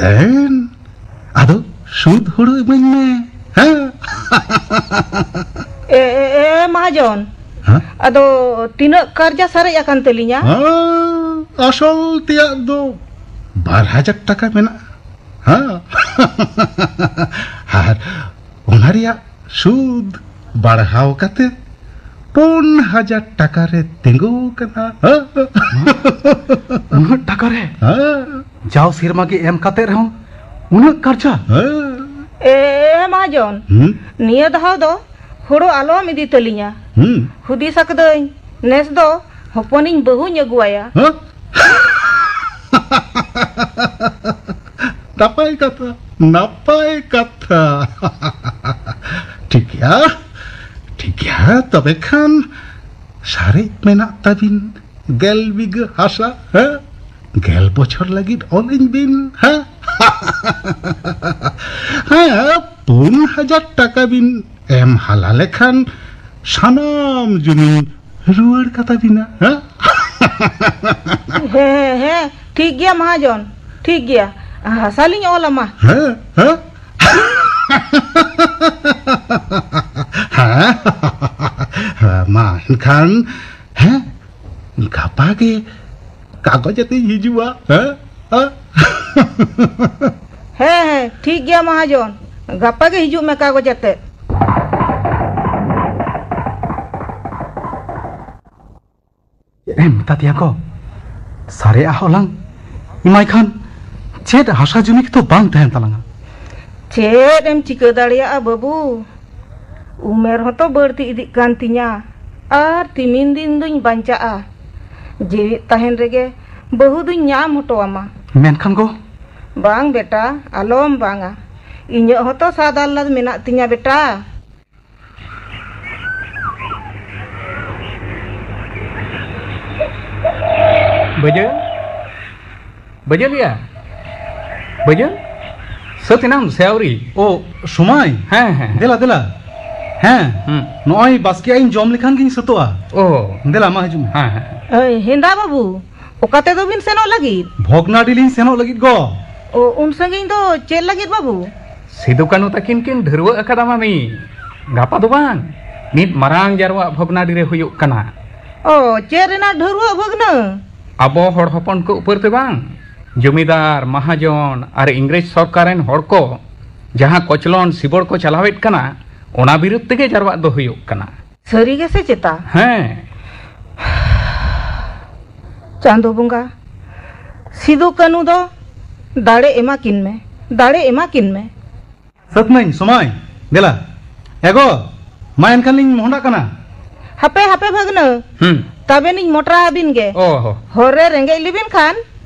ᱫᱮᱱ, ᱟᱫᱚ ᱥᱩᱫ ᱦᱳᱲᱳ ᱤᱢᱟᱹᱧ ᱢᱮ, ᱦᱮᱸ? ᱮ, ᱮ, ᱮ, ᱢᱟᱦᱟᱡᱚᱱ᱾ ᱦᱮᱸ? ᱟᱫᱚ ᱛᱤᱱᱟᱹᱜ ᱠᱟᱨᱡᱟ ᱥᱟᱨᱮᱡ ᱟᱠᱟᱱ ᱛᱟᱹᱞᱤᱧᱟ? ᱦᱮᱸ, ᱟᱥᱚᱞ ᱛᱮᱭᱟᱜ ᱫᱚ ᱵᱟᱨ ᱦᱟᱡᱟᱨ ᱴᱟᱠᱟ ᱢᱮᱱᱟᱜᱼᱟ᱾ ᱦᱮᱸ᱾ ᱟᱨ ᱚᱱᱟ ᱨᱮᱭᱟᱜ ᱥᱩᱫ ᱵᱟᱲᱦᱟᱣ ᱠᱟᱛᱮ ᱯᱩᱱ ᱦᱟᱡᱟᱨ ᱴᱟᱠᱟ ᱨᱮ ᱛᱤᱸᱜᱩ ᱠᱟᱱᱟ᱾ ᱩᱱᱟᱹᱜ ᱴᱟᱠᱟ ᱨᱮ? ᱦᱮᱸ᱾ ᱡᱟᱣ ᱥᱮᱨᱢᱟ ᱜᱮ ᱮᱢ ᱠᱟᱛᱮ ᱨᱮᱦᱚᱸ ᱩᱱᱟᱹᱜ ᱠᱟᱨᱡᱟ? ᱦᱮᱸ᱾ ᱮ, ᱮ, ᱢᱟᱦᱟᱡᱚᱱ, ᱦᱩᱸ? ᱱᱤᱭᱟᱹ ᱫᱷᱟᱣ ᱫᱚ ᱦᱳᱲᱳ ᱟᱞᱚᱢ ᱤᱫᱤ ᱛᱟᱹᱞᱤᱧᱟ᱾ ᱦᱩᱸ᱾ ᱦᱩᱫᱤᱥ ᱟᱠᱟᱫᱟᱹᱧ, ᱱᱮᱥ ᱫᱚ ᱦᱚᱯᱚᱱᱤᱧ ᱵᱟᱹᱦᱩᱧ ᱟᱹᱜᱩᱣᱟᱭᱟ᱾ ᱦᱮᱸ? ᱱᱟᱯᱟᱭ ᱠᱟᱛᱷᱟ, ᱱᱟᱯᱟᱭ ᱠᱟᱛᱷᱟ᱾ ᱴᱷᱤᱠ ᱜᱮᱭᱟ, ᱴᱷᱤᱠ ᱜᱮᱭᱟ, ᱛᱚᱵᱮ ᱠᱷᱟᱱ ᱥᱟᱨᱮᱡ ᱢᱮᱱᱟᱜ ᱛᱟᱵᱤᱱ ᱜᱮᱞ ᱵᱤᱜᱷᱟᱹ ᱦᱟᱥᱟ, ᱦᱮᱸ? ᱜᱮᱞ ᱵᱚᱪᱷᱚᱨ ᱞᱟᱹᱜᱤᱫ ᱚᱞᱟᱹᱧ ᱵᱤᱱ, ᱦᱮᱸ? ᱦᱮᱸ, ᱯᱩᱱ ᱦᱟᱡᱟᱨ ᱴᱟᱠᱟ ᱵᱤᱱ ᱮᱢ ᱦᱟᱞᱟ ᱞᱮᱠᱷᱟᱱ ᱥᱟᱱᱟᱢ ᱡᱚᱢᱤᱧ ᱨᱩᱣᱟᱹᱲ ᱠᱟᱛᱟ ᱵᱤᱱᱟ, ᱦᱮᱸ? ᱦᱮᱸ, ᱦᱮᱸ, ᱦᱮᱸ, ᱴᱷᱤᱠ ᱜᱮᱭᱟ ᱢᱟᱦᱟᱡᱚᱱ, ᱴᱷᱤᱠ ᱜᱮᱭᱟ, ᱦᱟᱥᱟ ᱞᱤᱧ ᱚᱞ ᱟᱢᱟ᱾ ᱦᱮᱸ, ᱦᱮᱸ? ᱦᱮᱸ? ᱢᱟ ᱮᱱᱠᱷᱟᱱ, ᱦᱮᱸ, ᱜᱟᱯᱟ ᱜᱮ ᱠᱟᱜᱚᱡᱽ ᱟᱛᱮᱧ ᱦᱤᱡᱩᱜᱼᱟ, ᱦᱮᱸ? ᱦᱮᱸ? ᱦᱮᱸ, ᱦᱮᱸ, ᱴᱷᱤᱠ ᱜᱮᱭᱟ ᱢᱟᱦᱟᱡᱚᱱ, ᱜᱟᱯᱟ ᱜᱮ ᱦᱤᱡᱩᱜ ᱢᱮ ᱠᱟᱜᱚᱡᱽ ᱟᱛᱮ᱾ ᱪᱮᱫ ᱮᱢ ᱢᱮᱛᱟ ᱫᱮᱭᱟ ᱜᱚ? ᱥᱟᱨᱮᱡ ᱟᱜ ᱦᱚᱞᱟᱝ ᱮᱢᱟᱭ ᱠᱷᱟᱱ ᱪᱮᱫ ᱦᱟᱥᱟ ᱡᱩᱢᱤ ᱠᱚᱫᱚ ᱵᱟᱝ ᱛᱟᱦᱮᱱ ᱛᱟᱞᱟᱝᱟ᱾ ᱪᱮᱫ ᱮᱢ ᱪᱤᱠᱟᱹ ᱫᱟᱲᱮᱭᱟᱜᱼᱟ ᱵᱟᱹᱵᱩ? ᱩᱢᱮᱨ ᱦᱚᱸᱛᱚ ᱵᱟᱹᱲᱛᱤ ᱤᱫᱤᱜ ᱠᱟᱱ ᱛᱤᱧᱟ, ᱟᱨ ᱛᱤᱢᱤᱱ ᱫᱤᱱ ᱫᱩᱧ ᱵᱟᱧᱪᱟᱜᱼᱟ᱾ ᱡᱤᱣᱮᱫ ᱛᱟᱦᱮᱱ ᱨᱮᱜᱮ ᱵᱟᱹᱦᱩ ᱫᱩᱧ ᱧᱟᱢ ᱦᱚᱴᱚ ᱟᱢᱟ᱾ ᱢᱮᱱᱠᱷᱟᱱ ᱜᱚ? ᱵᱟᱝ ᱵᱮᱴᱟ, ᱟᱞᱚᱢ ᱵᱟᱝᱟ᱾ ᱤᱧᱟᱹᱜ ᱦᱚᱸᱛᱚ ᱥᱟᱫ ᱟᱞᱞᱟᱫ ᱢᱮᱱᱟᱜ ᱛᱤᱧᱟ ᱵᱮᱴᱟ᱾ ᱵᱟᱹᱡᱟᱹᱞ? ᱵᱟᱹᱡᱟᱹᱞ ᱭᱟ? ᱵᱟᱹᱡᱟᱹᱞ? ᱥᱟᱹᱛ ᱮᱱᱟᱢ ᱥᱮ ᱟᱹᱣᱨᱤ? ᱳ, ᱥᱚᱢᱟᱭ᱾ ᱦᱮᱸ, ᱦᱮᱸ᱾ ᱫᱮᱞᱟ, ᱫᱮᱞᱟ᱾ ᱦᱮᱸ, ᱦᱩᱸ᱾ ᱱᱚᱜᱼᱚᱭ ᱵᱟᱥᱠᱮᱭᱟᱜ ᱤᱧ ᱡᱚᱢ ᱞᱮᱠᱷᱟᱱ ᱜᱤᱧ ᱥᱟᱹᱛᱚᱜᱼᱟ᱾ ᱚ᱾ ᱫᱮᱞᱟ, ᱢᱟ ᱦᱤᱡᱩᱜ ᱢᱮ᱾ ᱦᱮᱸ, ᱦᱮᱸ᱾ ᱮᱭ, ᱦᱮᱸᱫᱟ ᱵᱟᱹᱵᱩ, ᱚᱠᱟ ᱛᱮᱫᱚ ᱵᱤᱱ ᱥᱮᱱᱚᱜ ᱞᱟᱹᱜᱤᱫ? ᱵᱷᱚᱜᱽᱱᱟᱰᱤ ᱞᱤᱧ ᱥᱮᱱᱚᱜ ᱞᱟᱹᱜᱤᱫ ᱜᱚ᱾ ᱚ, ᱩᱱ ᱥᱟᱺᱜᱤᱧ ᱫᱚ ᱪᱮᱫ ᱞᱟᱹᱜᱤᱫ ᱵᱟᱹᱵᱩ? ᱥᱤᱫᱩ ᱠᱟᱹᱱᱦᱩ ᱛᱟᱹᱠᱤᱱ ᱠᱤᱱ ᱰᱷᱟᱹᱨᱣᱟᱹᱜ ᱟᱠᱟᱫᱟ ᱢᱟᱹᱢᱤ᱾ ᱜᱟᱯᱟ ᱫᱚ ᱵᱟᱝ, ᱢᱤᱫ ᱢᱟᱨᱟᱝ ᱡᱟᱨᱣᱟᱜ ᱵᱷᱚᱜᱽᱱᱟᱰᱤ ᱨᱮ ᱦᱩᱭᱩᱜ ᱠᱟᱱᱟ᱾ ᱚ, ᱪᱮᱫ ᱨᱮᱱᱟᱜ ᱰᱷᱟᱹᱨᱣᱟᱹᱜ ᱵᱷᱟᱹᱜᱽᱱᱟᱹ? ᱟᱵᱚ ᱦᱚᱲ ᱦᱚᱯᱚᱱ ᱠᱚ ᱩᱯᱟᱹᱨ ᱛᱮ ᱵᱟᱝ, ᱡᱚᱢᱤᱫᱟᱨ, ᱢᱟᱦᱟᱡᱚᱱ ᱟᱨ ᱤᱝᱨᱮᱡᱽ ᱥᱚᱨᱠᱟᱨ ᱨᱮᱱ ᱦᱚᱲ ᱠᱚ ᱡᱟᱦᱟᱸ ᱠᱚᱪᱞᱚᱱ ᱥᱤᱵᱚᱲ ᱠᱚ ᱪᱟᱞᱟᱣᱮᱫ ᱠᱟᱱᱟ, ᱚᱱᱟ ᱵᱤᱨᱩᱫᱽ ᱛᱮᱜᱮ ᱡᱟᱨᱣᱟᱜ ᱫᱚ ᱦᱩᱭᱩᱜ ᱠᱟᱱᱟ᱾ ᱥᱟᱹᱨᱤ ᱜᱮᱥᱮ ᱪᱮᱛᱟ? ᱦᱮᱸ᱾ ᱪᱟᱸᱫᱚ ᱵᱚᱸᱜᱟ, ᱥᱤᱫᱩ ᱠᱟᱹᱱᱩ ᱫᱚ ᱫᱟᱲᱮ ᱮᱢᱟ ᱠᱤᱱ ᱢᱮ, ᱫᱟᱲᱮ ᱮᱢᱟ ᱠᱤᱱ ᱢᱮ᱾ ᱥᱟᱹᱛ ᱱᱟᱹᱧ, ᱥᱚᱢᱟᱭ, ᱫᱮᱞᱟ᱾ ᱮᱜᱳ, ᱢᱟ ᱮᱱᱠᱷᱟᱱ ᱞᱤᱧ ᱢᱚᱦᱰᱟᱜ ᱠᱟᱱᱟ᱾ ᱦᱟᱯᱮ, ᱦᱟᱯᱮ ᱵᱷᱟᱹᱜᱽᱱᱟᱹ᱾ ᱦᱩᱸ᱾ ᱛᱟᱵᱮᱱᱤᱧ ᱢᱚᱴᱨᱟ ᱟᱹᱵᱤᱱ ᱜᱮ᱾ ᱚ ᱦᱚ᱾ ᱦᱚᱨ ᱨᱮ ᱨᱮᱸᱜᱮᱡ ᱞᱮᱵᱤᱱ ᱠᱷᱟᱱ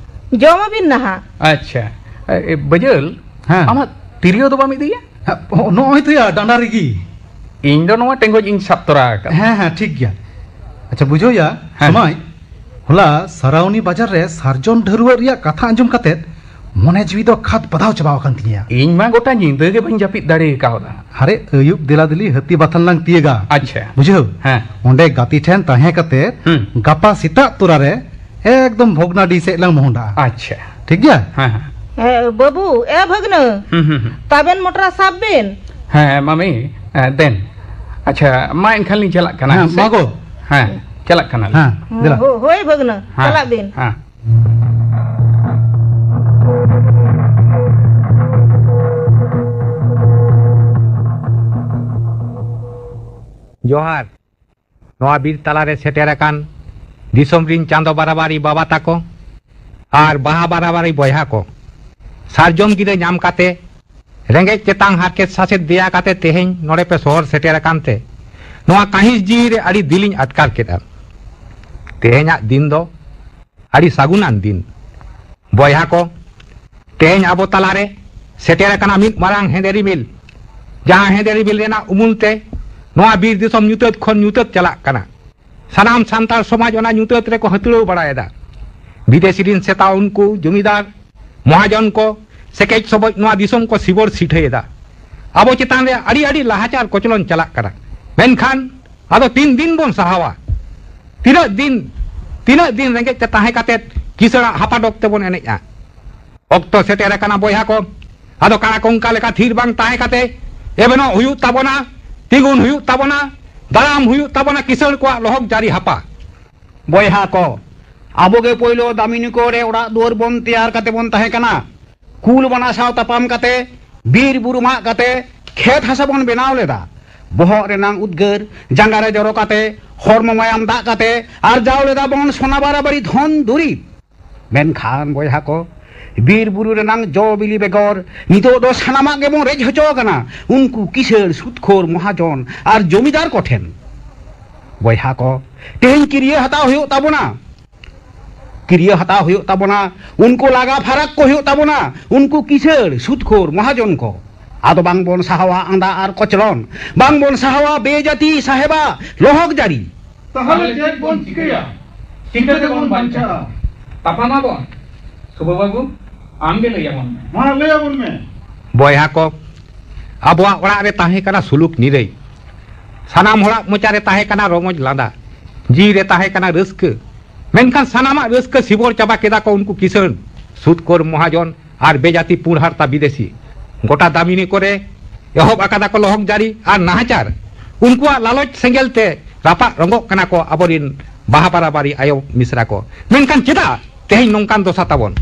ᱡᱚᱢ ᱟᱹᱵᱤᱱ ᱱᱟᱦᱟᱜ᱾ ᱟᱪᱪᱷᱟ᱾ ᱮ, ᱮ, ᱵᱟᱹᱡᱟᱹᱞ, ᱦᱮᱸ᱾ ᱟᱢᱟᱜ ᱛᱤᱨᱭᱳ ᱫᱚ ᱵᱟᱢ ᱤᱫᱤᱭᱟ? ᱦᱮᱸ, ᱱᱚᱜᱼᱚᱭ ᱛᱚᱭᱟ, ᱰᱟᱸᱰᱟ ᱨᱮᱜᱮ᱾ ᱤᱧ ᱫᱚ ᱱᱚᱣᱟ ᱴᱮᱸᱜᱚᱡ ᱤᱧ ᱥᱟᱵ ᱛᱚᱨᱟ ᱟᱠᱟᱫ᱾ ᱦᱮᱸ, ᱦᱮᱸ, ᱴᱷᱤᱠ ᱜᱮᱭᱟ᱾ ᱟᱪᱪᱷᱟ, ᱵᱩᱡᱷᱟᱹᱣᱭᱟ, ᱦᱮᱸ᱾ ᱥᱚᱢᱟᱭ, ᱦᱚᱞᱟ ᱥᱟᱨᱟᱣᱱᱤ ᱵᱟᱡᱟᱨ ᱨᱮ ᱥᱟᱨᱡᱚᱢ ᱰᱷᱟᱹᱨᱣᱟᱹᱜ ᱨᱮᱭᱟᱜ ᱠᱟᱛᱷᱟ ᱟᱸᱡᱚᱢ ᱠᱟᱛᱮ ᱢᱚᱱᱮ ᱡᱤᱣᱤ ᱫᱚ ᱠᱷᱟᱫᱽ ᱵᱟᱫᱷᱟᱣ ᱪᱟᱵᱟ ᱟᱠᱟᱱ ᱛᱤᱧᱟ᱾ ᱤᱧ ᱢᱟ ᱜᱚᱴᱟ ᱧᱤᱫᱟᱹ ᱜᱮ ᱵᱟᱹᱧ ᱡᱟᱹᱯᱤᱫ ᱫᱟᱲᱮ ᱠᱟᱣᱫᱟ᱾ ᱟᱨᱮ, ᱟᱹᱭᱩᱵ ᱫᱮᱞᱟ ᱫᱮᱞᱤ ᱦᱟᱹᱛᱤ ᱵᱟᱛᱷᱟᱱ ᱞᱟᱝ ᱛᱤᱭᱟᱹᱜᱟ᱾ ᱟᱪᱪᱷᱟ᱾ ᱵᱩᱡᱷᱟᱹᱣ? ᱦᱮᱸ᱾ ᱚᱸᱰᱮ ᱜᱟᱛᱮ ᱴᱷᱮᱱ ᱛᱟᱦᱮᱸ ᱠᱟᱛᱮ ᱦᱩᱸ᱾ ᱜᱟᱯᱟ ᱥᱮᱛᱟᱜ ᱛᱚᱨᱟ ᱨᱮ ᱮᱠᱫᱚᱢ ᱵᱷᱚᱜᱽᱱᱟᱰᱤ ᱥᱮᱫ ᱞᱟᱝ ᱢᱚᱦᱰᱟᱜᱼᱟ᱾ ᱟᱪᱪᱷᱟ᱾ ᱴᱷᱤᱠ ᱜᱮᱭᱟ? ᱦᱮᱸ, ᱦᱮᱸ᱾ ᱮ, ᱵᱟᱹᱵᱩ, ᱮ ᱵᱷᱟᱹᱜᱽᱱᱟᱹ, ᱦᱩᱸ, ᱦᱩᱸ, ᱦᱩᱸ᱾ ᱛᱟᱵᱮᱱ ᱢᱚᱴᱨᱟ ᱥᱟᱵ ᱵᱤᱱ᱾ ᱦᱮᱸ, ᱢᱟᱢᱤ, ᱮ, ᱫᱮᱱ᱾ ᱟᱪᱪᱷᱟ, ᱢᱟ ᱮᱱᱠᱷᱟᱱ ᱞᱤᱧ ᱪᱟᱞᱟᱜ ᱠᱟᱱᱟ, ᱦᱮᱸ, ᱦᱮᱸ ᱥᱮ? ᱢᱟ ᱜᱚ᱾ ᱦᱮᱸ, ᱪᱟᱞᱟᱜ ᱠᱟᱱᱟᱞᱤᱧ᱾ ᱦᱮᱸ, ᱫᱮᱞᱟ᱾ ᱦᱳ-, ᱦᱳᱭ ᱵᱷᱟᱹᱜᱽᱱᱟᱹ, ᱦᱮᱸ, ᱪᱟᱞᱟᱜ ᱵᱤᱱ᱾ ᱦᱮᱸ᱾ ᱡᱚᱦᱟᱨ᱾ ᱱᱚᱣᱟ ᱵᱤᱨ ᱛᱟᱞᱟᱨᱮ ᱥᱮᱴᱮᱨ ᱟᱠᱟᱱ ᱫᱤᱥᱚᱢ ᱨᱤᱱ ᱪᱟᱸᱫᱚ ᱵᱟᱨᱟᱵᱟᱨᱤ ᱵᱟᱵᱟ ᱛᱟᱠᱚ ᱟᱨ ᱵᱟᱦᱟ ᱵᱟᱨᱟᱵᱟᱨᱤ ᱵᱚᱭᱦᱟ ᱠᱚ, ᱥᱟᱨᱡᱚᱢ ᱜᱤᱨᱟᱹ ᱧᱟᱢ ᱠᱟᱛᱮ, ᱨᱮᱸᱜᱮᱡ ᱛᱮᱛᱟᱝ ᱦᱟᱨᱠᱮᱛ ᱥᱟᱥᱮᱛ ᱫᱮᱭᱟ ᱠᱟᱛᱮ ᱛᱮᱦᱮᱧ ᱱᱚᱰᱮ ᱯᱮ ᱥᱚᱦᱚᱨ ᱥᱮᱴᱮᱨ ᱟᱠᱟᱱ ᱛᱮ, ᱱᱚᱣᱟ ᱠᱟᱹᱦᱤᱥ ᱡᱤᱣᱤ ᱨᱮ ᱟᱹᱰᱤ ᱫᱤᱞᱤᱧ ᱟᱴᱠᱟᱨ ᱠᱮᱫᱟ᱾ ᱛᱮᱦᱮᱧᱟᱜ ᱫᱤᱱ ᱫᱚ ᱟᱹᱰᱤ ᱥᱟᱹᱜᱩᱱᱟᱱ ᱫᱤᱱ᱾ ᱵᱚᱭᱦᱟ ᱠᱚ, ᱛᱮᱦᱮᱧ ᱟᱵᱚ ᱛᱟᱞᱟᱨᱮ ᱥᱮᱴᱮᱨ ᱟᱠᱟᱱᱟ ᱢᱤᱫ ᱢᱟᱨᱟᱝ ᱦᱮᱸᱫᱮ ᱨᱤᱢᱤᱞ, ᱡᱟᱦᱟᱸ ᱦᱮᱸᱫᱮ ᱨᱤᱢᱤᱞ ᱨᱮᱱᱟᱜ ᱩᱢᱩᱞ ᱛᱮ ᱱᱚᱣᱟ ᱵᱤᱨ ᱫᱤᱥᱚᱢ ᱧᱩᱛᱟᱹᱛ ᱠᱷᱚᱱ ᱧᱩᱛᱟᱹᱛ ᱪᱟᱞᱟᱜ ᱠᱟᱱᱟ᱾ ᱥᱟᱱᱟᱢ ᱥᱟᱱᱛᱟᱲ ᱥᱚᱢᱟᱡᱽ ᱚᱱᱟ ᱧᱩᱛᱟᱹᱛ ᱨᱮᱠᱚ ᱦᱟᱹᱛᱲᱟᱹᱣ ᱵᱟᱲᱟᱭᱮᱫᱟ᱾ ᱵᱤᱫᱮᱥᱤ ᱨᱤᱱ ᱥᱮᱛᱟ ᱩᱱᱠᱩ ᱡᱚᱢᱤᱫᱟᱨ, ᱢᱚᱦᱟᱡᱚᱱ ᱠᱚ, ᱥᱮᱠᱮᱡ ᱥᱚᱵᱚᱡ ᱱᱚᱣᱟ ᱫᱤᱥᱚᱢ ᱠᱚ ᱥᱤᱵᱚᱲ ᱥᱤᱴᱷᱟᱹᱭᱮᱫᱟ᱾ ᱟᱵᱚ ᱪᱮᱛᱟᱱ ᱨᱮ ᱟᱹᱰᱤ ᱟᱹᱰᱤ ᱞᱟᱦᱟᱪᱟᱨ ᱠᱚᱪᱞᱚᱱ ᱪᱟᱞᱟᱜ ᱠᱟᱱᱟ᱾ ᱢᱮᱱᱠᱷᱟᱱ ᱟᱫᱚ ᱛᱤᱱ ᱫᱤᱱ ᱵᱚᱱ ᱥᱟᱦᱟᱣᱟ? ᱛᱤᱱᱟᱹᱜ ᱫᱤᱱ, ᱛᱤᱱᱟᱹᱜ ᱫᱤᱱ ᱨᱮᱸᱜᱮᱡ ᱛᱮ ᱛᱟᱦᱮᱸ ᱠᱟᱛᱮ ᱠᱤᱥᱟᱹᱬᱟᱜ ᱦᱟᱯᱟᱰᱚᱠ ᱛᱮᱵᱚᱱ ᱮᱱᱮᱡᱼᱟ? ᱚᱠᱛᱚ ᱥᱮᱴᱮᱨ ᱟᱠᱟᱱᱟ ᱵᱚᱭᱦᱟ ᱠᱚ᱾ ᱟᱫᱚ ᱠᱟᱬᱟ ᱠᱚᱝᱠᱟ ᱞᱮᱠᱟ ᱛᱷᱤᱨ ᱵᱟᱝ ᱛᱟᱦᱮᱸ ᱠᱟᱛᱮ ᱮᱵᱷᱮᱱᱚᱜ ᱦᱩᱭᱩᱜ ᱛᱟᱵᱚᱱᱟ, ᱛᱤᱸᱜᱩᱱ ᱦᱩᱭᱩᱜ ᱛᱟᱵᱚᱱᱟ, ᱫᱟᱨᱟᱢ ᱦᱩᱭᱩᱜ ᱛᱟᱵᱚᱱᱟ ᱠᱤᱥᱟᱹᱬ ᱠᱚᱣᱟᱜ ᱞᱚᱦᱚᱠ ᱡᱟᱹᱨᱤ ᱦᱟᱯᱟ᱾ ᱵᱚᱭᱦᱟ ᱠᱚ, ᱟᱵᱚ ᱜᱮ ᱯᱳᱭᱞᱳ ᱫᱟᱢᱤᱱᱤ ᱠᱚᱨᱮ ᱚᱲᱟᱜ ᱫᱩᱣᱟᱹᱨ ᱵᱚᱱ ᱛᱮᱭᱟᱨ ᱠᱟᱛᱮ ᱵᱚᱱ ᱛᱟᱦᱮᱸ ᱠᱟᱱᱟ᱾ ᱠᱩᱞ ᱵᱟᱱᱟ ᱥᱟᱶ ᱛᱟᱯᱟᱢ ᱠᱟᱛᱮ, ᱵᱤᱨ ᱵᱩᱨᱩ ᱢᱟᱜ ᱠᱟᱛᱮ, ᱠᱷᱮᱛ ᱦᱟᱥᱟ ᱵᱚᱱ ᱵᱮᱱᱟᱣ ᱞᱮᱫᱟ᱾ ᱵᱚᱦᱚᱜ ᱨᱮᱱᱟᱝ ᱩᱫᱽᱜᱟᱹᱨ ᱡᱟᱸᱜᱟ ᱨᱮ ᱡᱚᱨᱚ ᱠᱟᱛᱮ, ᱦᱚᱲᱢᱚ ᱢᱟᱭᱟᱢ ᱫᱟᱜ ᱠᱟᱛᱮ ᱟᱨᱡᱟᱣ ᱞᱮᱫᱟ ᱵᱚᱱ ᱥᱚᱱᱟ ᱵᱟᱨᱟᱵᱟᱨᱤ ᱫᱷᱚᱱ ᱫᱩᱨᱤᱵᱽ᱾ ᱢᱮᱱᱠᱷᱟᱱ ᱵᱚᱭᱦᱟ ᱠᱚ, ᱵᱤᱨ ᱵᱩᱨᱩ ᱨᱮᱱᱟᱝ ᱡᱚ ᱵᱤᱞᱤ ᱵᱮᱜᱚᱨ ᱱᱤᱛᱚᱜ ᱫᱚ ᱥᱟᱱᱟᱢᱟᱜ ᱜᱮᱵᱚᱱ ᱨᱮᱡ ᱦᱚᱪᱚ ᱟᱠᱟᱱᱟ ᱩᱱᱠᱩ ᱠᱤᱥᱟᱹᱬ ᱥᱩᱫᱽᱠᱷᱳᱨ ᱢᱚᱦᱟᱡᱚᱱ ᱟᱨ ᱡᱚᱢᱤᱫᱟᱨ ᱠᱚᱴᱷᱮᱱ᱾ ᱵᱚᱭᱦᱟ ᱠᱚ, ᱛᱮᱦᱮᱧ ᱠᱤᱨᱭᱟᱹ ᱦᱟᱛᱟᱣ ᱦᱩᱭᱩᱜ ᱛᱟᱵᱚᱱᱟ᱾ ᱠᱤᱨᱭᱟᱹ ᱦᱟᱛᱟᱣ ᱦᱩᱭᱩᱜ ᱛᱟᱵᱚᱱᱟ, ᱩᱱᱠᱩ ᱞᱟᱜᱟ ᱯᱷᱟᱨᱟᱠ ᱠᱚ ᱦᱩᱭᱩᱜ ᱛᱟᱵᱚᱱᱟ, ᱩᱱᱠᱩ ᱠᱤᱥᱟᱹᱬ ᱥᱩᱫᱽᱠᱷᱳᱨ ᱢᱚᱦᱟᱡᱚᱱ ᱠᱚ᱾ ᱟᱫᱚ ᱵᱟᱝ ᱵᱚᱱ ᱥᱟᱦᱟᱣᱟ ᱟᱸᱫᱟ ᱟᱨ ᱠᱚᱪᱞᱚᱱ, ᱵᱟᱝ ᱵᱚᱱ ᱥᱟᱦᱟᱣᱟ ᱵᱮᱡᱟᱹᱛᱤ ᱥᱟᱦᱮᱵᱟ ᱞᱚᱦᱚᱠ ᱡᱟᱹᱨᱤ᱾ ᱛᱟᱦᱚᱞᱮ ᱪᱮᱫ ᱵᱚᱱ ᱪᱤᱠᱟᱹᱭᱟ? ᱪᱤᱠᱟᱹ ᱛᱮᱵᱚᱱ ᱵᱟᱧᱪᱟᱜᱼᱟ? ᱛᱟᱯᱟᱢ ᱟᱵᱚᱱ, ᱥᱩᱵᱷᱟ ᱵᱟᱹᱵᱩ, ᱟᱢ ᱜᱮ ᱞᱟᱹᱭ ᱟᱵᱚᱱ ᱢᱮ᱾ ᱢᱟ ᱞᱟᱹᱭ ᱟᱵᱚᱱ ᱢᱮ᱾ ᱵᱚᱭᱦᱟ ᱠᱚ, ᱟᱵᱚᱣᱟᱜ ᱚᱲᱟᱜ ᱨᱮ ᱛᱟᱦᱮᱸ ᱠᱟᱱᱟ ᱥᱩᱞᱩᱠ ᱱᱤᱨᱟᱹᱭ᱾ ᱥᱟᱱᱟᱢ ᱦᱚᱲᱟᱜ ᱢᱚᱪᱟ ᱨᱮ ᱛᱟᱦᱮᱸ ᱠᱟᱱᱟ ᱨᱚᱢᱚᱡᱽ ᱞᱟᱸᱫᱟ, ᱡᱤᱣᱤ ᱨᱮ ᱛᱟᱦᱮᱸ ᱠᱟᱱᱟ ᱨᱟᱹᱥᱠᱟᱹ᱾ ᱢᱮᱱᱠᱷᱟᱱ ᱥᱟᱱᱟᱢᱟᱜ ᱨᱟᱹᱥᱠᱟᱹ ᱥᱤᱵᱚᱲ ᱪᱟᱵᱟ ᱠᱮᱫᱟ ᱠᱚ ᱩᱱᱠᱩ ᱠᱤᱥᱟᱹᱬ ᱥᱩᱫᱽᱠᱷᱳᱨ ᱢᱚᱦᱟᱡᱚᱱ ᱟᱨ ᱵᱮᱡᱟᱹᱛᱤ ᱯᱩᱸᱰ ᱦᱟᱨᱛᱟ ᱵᱤᱫᱮᱥᱤ᱾ ᱜᱚᱴᱟ ᱫᱟᱢᱤᱱᱤ ᱠᱚᱨᱮ ᱮᱦᱚᱵ ᱟᱠᱟᱫᱟ ᱠᱚ ᱞᱚᱦᱚᱠ ᱡᱟᱹᱨᱤ ᱟᱨ ᱱᱟᱦᱟᱪᱟᱨ᱾ ᱩᱱᱠᱩᱣᱟᱜ ᱞᱟᱞᱚᱪ ᱥᱮᱸᱜᱮᱞ ᱛᱮ ᱨᱟᱯᱟᱜ ᱨᱚᱸᱜᱚᱜ ᱠᱟᱱᱟ ᱠᱚ ᱟᱵᱚᱨᱤᱱ ᱵᱟᱦᱟ ᱵᱟᱨᱟᱵᱟᱨᱤ ᱟᱭᱳ ᱢᱤᱥᱨᱟ ᱠᱚ᱾ ᱢᱮᱱᱠᱷᱟᱱ ᱪᱮᱫᱟᱜ ᱛᱮᱦᱮᱧ ᱱᱚᱝᱠᱟᱱ ᱫᱚᱥᱟ ᱛᱟᱵᱚᱱ?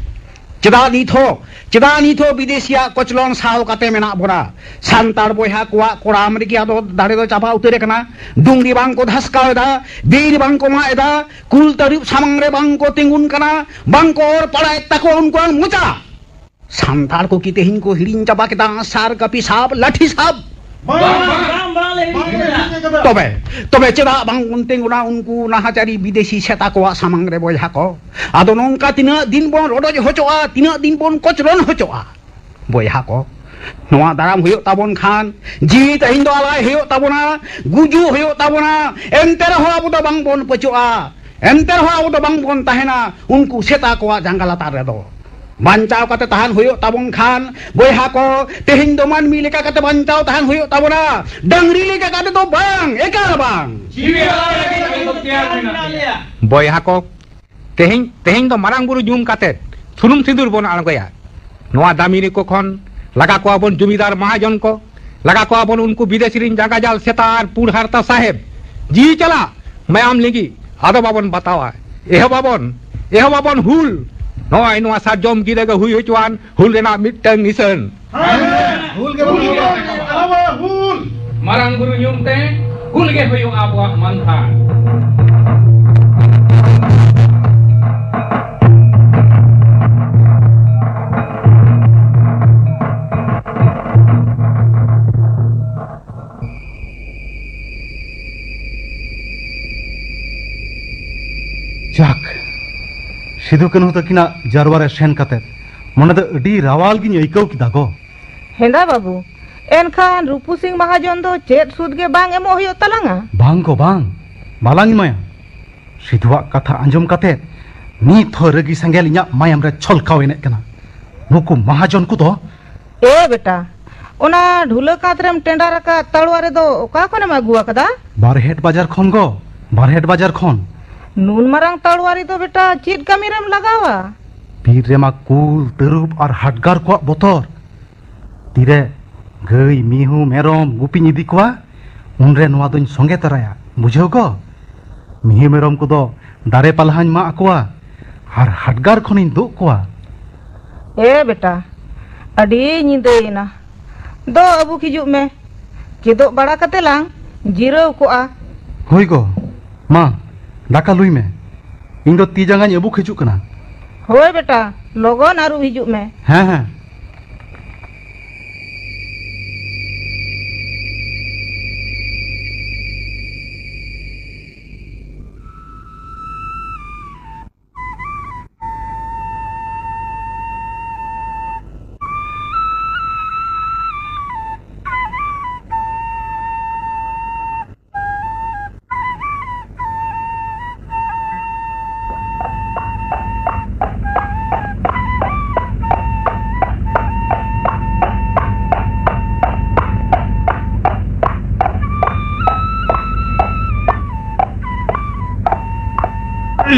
ᱪᱮᱫᱟᱜ ᱱᱤᱛ ᱦᱚᱸ, ᱪᱮᱫᱟᱜ ᱱᱤᱛ ᱦᱚᱸ ᱵᱤᱫᱮᱥᱤᱭᱟᱜ ᱠᱚᱪᱞᱚᱱ ᱥᱟᱦᱟᱣ ᱠᱟᱛᱮ ᱢᱮᱱᱟᱜ ᱵᱚᱱᱟ? ᱥᱟᱱᱛᱟᱲ ᱵᱚᱭᱦᱟ ᱠᱚᱣᱟᱜ ᱠᱚᱲᱟᱢ ᱨᱮᱜᱮ ᱟᱫᱚ ᱫᱟᱲᱮ ᱫᱚ ᱪᱟᱵᱟ ᱩᱛᱟᱹᱨ ᱟᱠᱟᱱᱟ᱾ ᱰᱩᱝᱨᱤ ᱵᱟᱝ ᱠᱚ ᱫᱷᱟᱥᱠᱟᱣ ᱮᱫᱟ, ᱵᱤᱨ ᱵᱟᱝ ᱠᱚ ᱢᱟᱜ ᱮᱫᱟ, ᱠᱩᱞ ᱛᱟᱹᱨᱩᱵ ᱥᱟᱢᱟᱝ ᱨᱮ ᱵᱟᱝ ᱠᱚ ᱛᱤᱸᱜᱩᱱ ᱠᱟᱱᱟ, ᱵᱟᱝ ᱠᱚ ᱚᱨ ᱯᱟᱲᱟᱭᱮᱫ ᱛᱟᱠᱚᱣᱟ ᱩᱱᱠᱩᱣᱟᱜ ᱢᱚᱪᱟ᱾ ᱥᱟᱱᱛᱟᱲ ᱠᱚ ᱠᱤ ᱛᱮᱦᱮᱧ ᱠᱚ ᱦᱤᱲᱤᱧ ᱪᱟᱵᱟ ᱠᱮᱫᱟ ᱥᱟᱨ, ᱠᱟᱹᱯᱤ ᱥᱟᱵ, ᱞᱟᱴᱷᱤ ᱥᱟᱵ? ᱵᱟᱝ, ᱵᱟᱝ, ᱵᱟᱝ, ᱵᱟᱝ ᱞᱮ ᱦᱤᱲᱤᱧ ᱠᱮᱫᱟ᱾ ᱛᱚᱵᱮ, ᱛᱚᱵᱮ ᱪᱮᱫᱟᱜ ᱵᱟᱝ ᱵᱚᱱ ᱛᱤᱸᱜᱩᱱᱟ ᱩᱱᱠᱩ ᱱᱟᱦᱟᱪᱟᱨᱤ ᱵᱤᱫᱮᱥᱤ ᱥᱮᱛᱟ ᱠᱚᱣᱟᱜ ᱥᱟᱢᱟᱝ ᱨᱮ ᱵᱚᱭᱦᱟ ᱠᱚ? ᱟᱫᱚ ᱱᱚᱝᱠᱟ ᱛᱤᱱᱟᱹᱜ ᱫᱤᱱ ᱵᱚᱱ ᱨᱚᱰᱚᱡ ᱦᱚᱪᱚᱜᱼᱟ, ᱛᱤᱱᱟᱹᱜ ᱫᱤᱱ ᱵᱚᱱ ᱠᱚᱪᱞᱚᱱ ᱦᱚᱪᱚᱜᱼᱟ? ᱵᱚᱭᱦᱟ ᱠᱚ, ᱱᱚᱣᱟ ᱫᱟᱨᱟᱢ ᱦᱩᱭᱩᱜ ᱛᱟᱵᱚᱱ ᱠᱷᱟᱱ, ᱡᱤᱣᱤ ᱛᱮᱦᱮᱧ ᱫᱚ ᱟᱞᱟᱭ ᱦᱩᱭᱩᱜ ᱛᱟᱵᱚᱱᱟ, ᱜᱩᱡᱩᱜ ᱦᱩᱭᱩᱜ ᱛᱟᱵᱚᱱᱟ, ᱮᱱᱛᱮ ᱨᱮᱦᱚᱸ ᱟᱵᱚ ᱫᱚ ᱵᱟᱝ ᱵᱚᱱ ᱯᱟᱹᱪᱚᱜᱼᱟ, ᱮᱱᱛᱮ ᱨᱮᱦᱚᱸ ᱟᱵᱚ ᱫᱚ ᱵᱟᱝ ᱵᱚᱱ ᱛᱟᱦᱮᱱᱟ ᱩᱱᱠᱩ ᱥᱮᱛᱟ ᱠᱚᱣᱟᱜ ᱡᱟᱸᱜᱟ ᱞᱟᱛᱟᱨ ᱨᱮᱫᱚ᱾ ᱵᱟᱧᱪᱟᱣ ᱠᱟᱛᱮ ᱛᱟᱦᱮᱱ ᱦᱩᱭᱩᱜ ᱛᱟᱵᱚᱱ ᱠᱷᱟᱱ, ᱵᱚᱭᱦᱟ ᱠᱚ, ᱛᱮᱦᱮᱧ ᱫᱚ ᱢᱟᱹᱱᱢᱤ ᱞᱮᱠᱟ ᱠᱟᱛᱮ ᱵᱟᱧᱪᱟᱣ ᱛᱟᱦᱮᱱ ᱦᱩᱭᱩᱜ ᱛᱟᱵᱚᱱᱟ᱾ ᱰᱟᱝᱨᱤ ᱞᱮᱠᱟ ᱠᱟᱛᱮ ᱫᱚ ᱵᱟᱝ, ᱮᱠᱟᱞ ᱵᱟᱝ᱾ ᱵᱚᱭᱦᱟ ᱠᱚ, ᱛᱮᱦᱮᱧ, ᱛᱮᱦᱮᱧ ᱫᱚ ᱢᱟᱨᱟᱝ ᱵᱩᱨᱩ ᱧᱩᱢ ᱠᱟᱛᱮ ᱥᱩᱱᱩᱢ ᱥᱤᱸᱫᱩᱨ ᱵᱚᱱ ᱟᱬᱜᱚᱭᱟ᱾ ᱱᱚᱣᱟ ᱫᱟᱢᱤᱱᱤ ᱠᱚ ᱠᱷᱚᱱ ᱞᱟᱜᱟ ᱠᱚᱣᱟ ᱵᱚᱱ ᱡᱩᱢᱤᱫᱟᱨ ᱢᱟᱦᱟᱡᱚᱱ ᱠᱚ, ᱞᱟᱜᱟ ᱠᱚᱣᱟ ᱵᱚᱱ ᱩᱱᱠᱩ ᱵᱤᱫᱮᱥᱤ ᱨᱤᱱ ᱡᱟᱸᱜᱟ ᱡᱟᱞ ᱥᱮᱛᱟ ᱟᱨ ᱯᱩᱸᱰ ᱦᱟᱨᱛᱟ ᱥᱟᱦᱮᱵ᱾ ᱡᱤᱣᱤ ᱪᱟᱞᱟᱜ, ᱢᱟᱭᱟᱢ ᱞᱤᱸᱜᱤ, ᱟᱫᱚ ᱵᱟᱵᱚᱱ ᱵᱟᱛᱟᱣᱟ᱾ ᱮᱦᱚᱵᱟᱵᱚᱱ, ᱮᱦᱚᱵᱟᱵᱚᱱ ᱦᱩᱞ᱾ ᱱᱚᱜᱼᱚᱭ ᱱᱚᱣᱟ ᱥᱟᱨᱡᱚᱢ ᱜᱤᱨᱟᱹ ᱜᱮ ᱦᱩᱭ ᱦᱚᱪᱚᱣᱟᱱ ᱦᱩᱞ ᱨᱮᱱᱟᱜ ᱢᱤᱫᱴᱟᱝ ᱱᱤᱥᱟᱹᱱ᱾ ᱦᱩᱞ ᱜᱮ ᱦᱩᱭᱩᱜᱼᱟ᱾ ᱦᱩᱞ᱾ ᱢᱟᱨᱟᱝ ᱵᱩᱨᱩ ᱧᱩᱢ ᱛᱮ ᱦᱩᱞ ᱜᱮ ᱦᱩᱭᱩᱜᱼᱟ ᱟᱵᱚᱣᱟᱜ ᱢᱟᱱᱛᱷᱟᱱ᱾ ᱡᱟᱠ, ᱥᱤᱫᱩ ᱠᱟᱹᱱᱦᱩ ᱛᱟᱹᱠᱤᱱᱟᱜ ᱡᱟᱨᱣᱟ ᱨᱮ ᱥᱮᱱ ᱠᱟᱛᱮ ᱢᱚᱱᱮ ᱫᱚ ᱟᱹᱰᱤ ᱨᱟᱣᱟᱞ ᱜᱤᱧ ᱟᱹᱭᱠᱟᱹᱣ ᱠᱮᱫᱟ ᱜᱚ᱾ ᱦᱮᱸᱫᱟ ᱵᱟᱹᱵᱩ, ᱮᱱᱠᱷᱟᱱ ᱨᱩᱯᱩ ᱥᱤᱝ ᱢᱟᱦᱟᱡᱚᱱ ᱫᱚ ᱪᱮᱫ ᱥᱩᱫ ᱜᱮ ᱵᱟᱝ ᱮᱢᱚᱜ ᱦᱩᱭᱩᱜ ᱛᱟᱞᱟᱝᱟ? ᱵᱟᱝ ᱜᱚ, ᱵᱟᱝ, ᱵᱟᱞᱟᱝ ᱮᱢᱟᱭᱟ᱾ ᱥᱤᱫᱷᱩᱣᱟᱜ ᱠᱟᱛᱷᱟ ᱟᱸᱡᱚᱢ ᱠᱟᱛᱮ ᱱᱤᱛ ᱦᱚᱸ ᱨᱟᱹᱜᱤ ᱥᱮᱸᱜᱮᱞ ᱤᱧᱟᱜ ᱢᱟᱭᱟᱢ ᱨᱮ ᱪᱷᱚᱞᱠᱟᱣ ᱮᱱᱮᱡ ᱠᱟᱱᱟ᱾ ᱱᱩᱠᱩ ᱢᱟᱦᱟᱡᱚᱱ ᱠᱚᱫᱚ᱾ ᱮ ᱵᱮᱴᱟ, ᱚᱱᱟ ᱰᱷᱩᱞᱟᱹ ᱠᱟᱸᱛ ᱨᱮᱢ ᱴᱮᱸᱰᱟᱨ ᱟᱠᱟᱫ ᱛᱟᱲᱣᱟᱨᱤ ᱫᱚ ᱚᱠᱟ ᱠᱷᱚᱱᱮᱢ ᱟᱹᱜᱩ ᱟᱠᱟᱫᱟ? ᱵᱟᱨᱦᱮᱴ ᱵᱟᱡᱟᱨ ᱠᱷᱚᱱ ᱜᱚ, ᱵᱟᱨᱦᱮᱴ ᱵᱟᱡᱟᱨ ᱠᱷᱚᱱ᱾ ᱱᱩᱱ ᱢᱟᱨᱟᱝ ᱛᱟᱲᱣᱟᱨᱤ ᱫᱚ ᱵᱮᱴᱟ ᱪᱮᱫ ᱠᱟᱹᱢᱤ ᱨᱮᱢ ᱞᱟᱜᱟᱣᱟ? ᱵᱤᱨ ᱨᱮᱢᱟ ᱠᱩᱞ, ᱛᱟᱹᱨᱩᱵ ᱟᱨ ᱦᱟᱰᱜᱟᱨ ᱠᱚᱣᱟᱜ ᱵᱚᱛᱚᱨ᱾ ᱛᱤᱨᱮ ᱜᱟᱹᱭ, ᱢᱤᱦᱩ, ᱢᱮᱨᱚᱢ ᱜᱩᱯᱤᱧ ᱤᱫᱤ ᱠᱚᱣᱟ, ᱩᱱᱨᱮ ᱱᱚᱣᱟ ᱫᱚᱧ ᱥᱚᱸᱜᱮ ᱛᱚᱨᱟᱭᱟ, ᱵᱩᱡᱷᱟᱹᱣ ᱜᱚ? ᱢᱤᱦᱩ ᱢᱮᱨᱚᱢ ᱠᱚᱫᱚ ᱫᱟᱨᱮ ᱯᱟᱞᱦᱟᱧ ᱢᱟᱜ ᱟᱠᱚᱣᱟ ᱟᱨ ᱦᱟᱰᱜᱟᱨ ᱠᱷᱚᱱᱤᱧ ᱫᱩᱜ ᱠᱚᱣᱟ᱾ ᱮ ᱵᱮᱴᱟ, ᱟᱹᱰᱤ ᱧᱤᱫᱟᱹᱭᱮᱱᱟ, ᱫᱚ ᱟᱹᱵᱩᱠ ᱦᱤᱡᱩᱜ ᱢᱮ, ᱪᱮᱫᱚᱜ ᱵᱟᱲᱟ ᱠᱟᱛᱮ ᱞᱟᱝ ᱡᱤᱨᱟᱹᱣ ᱠᱚᱜᱼᱟ᱾ ᱦᱳᱭ ᱜᱚ, ᱢᱟ ᱫᱟᱠᱟ ᱞᱩᱭ ᱢᱮ, ᱤᱧ ᱫᱚ ᱛᱤ ᱡᱟᱸᱜᱟᱧ ᱟᱹᱵᱩᱠ ᱦᱤᱡᱩᱜ ᱠᱟᱱᱟ᱾ ᱦᱳᱭ ᱵᱮᱴᱟ, ᱞᱚᱜᱚᱱ ᱟᱹᱨᱩᱵ ᱦᱤᱡᱩᱜ ᱢᱮ᱾ ᱦᱮᱸ, ᱦᱮᱸ᱾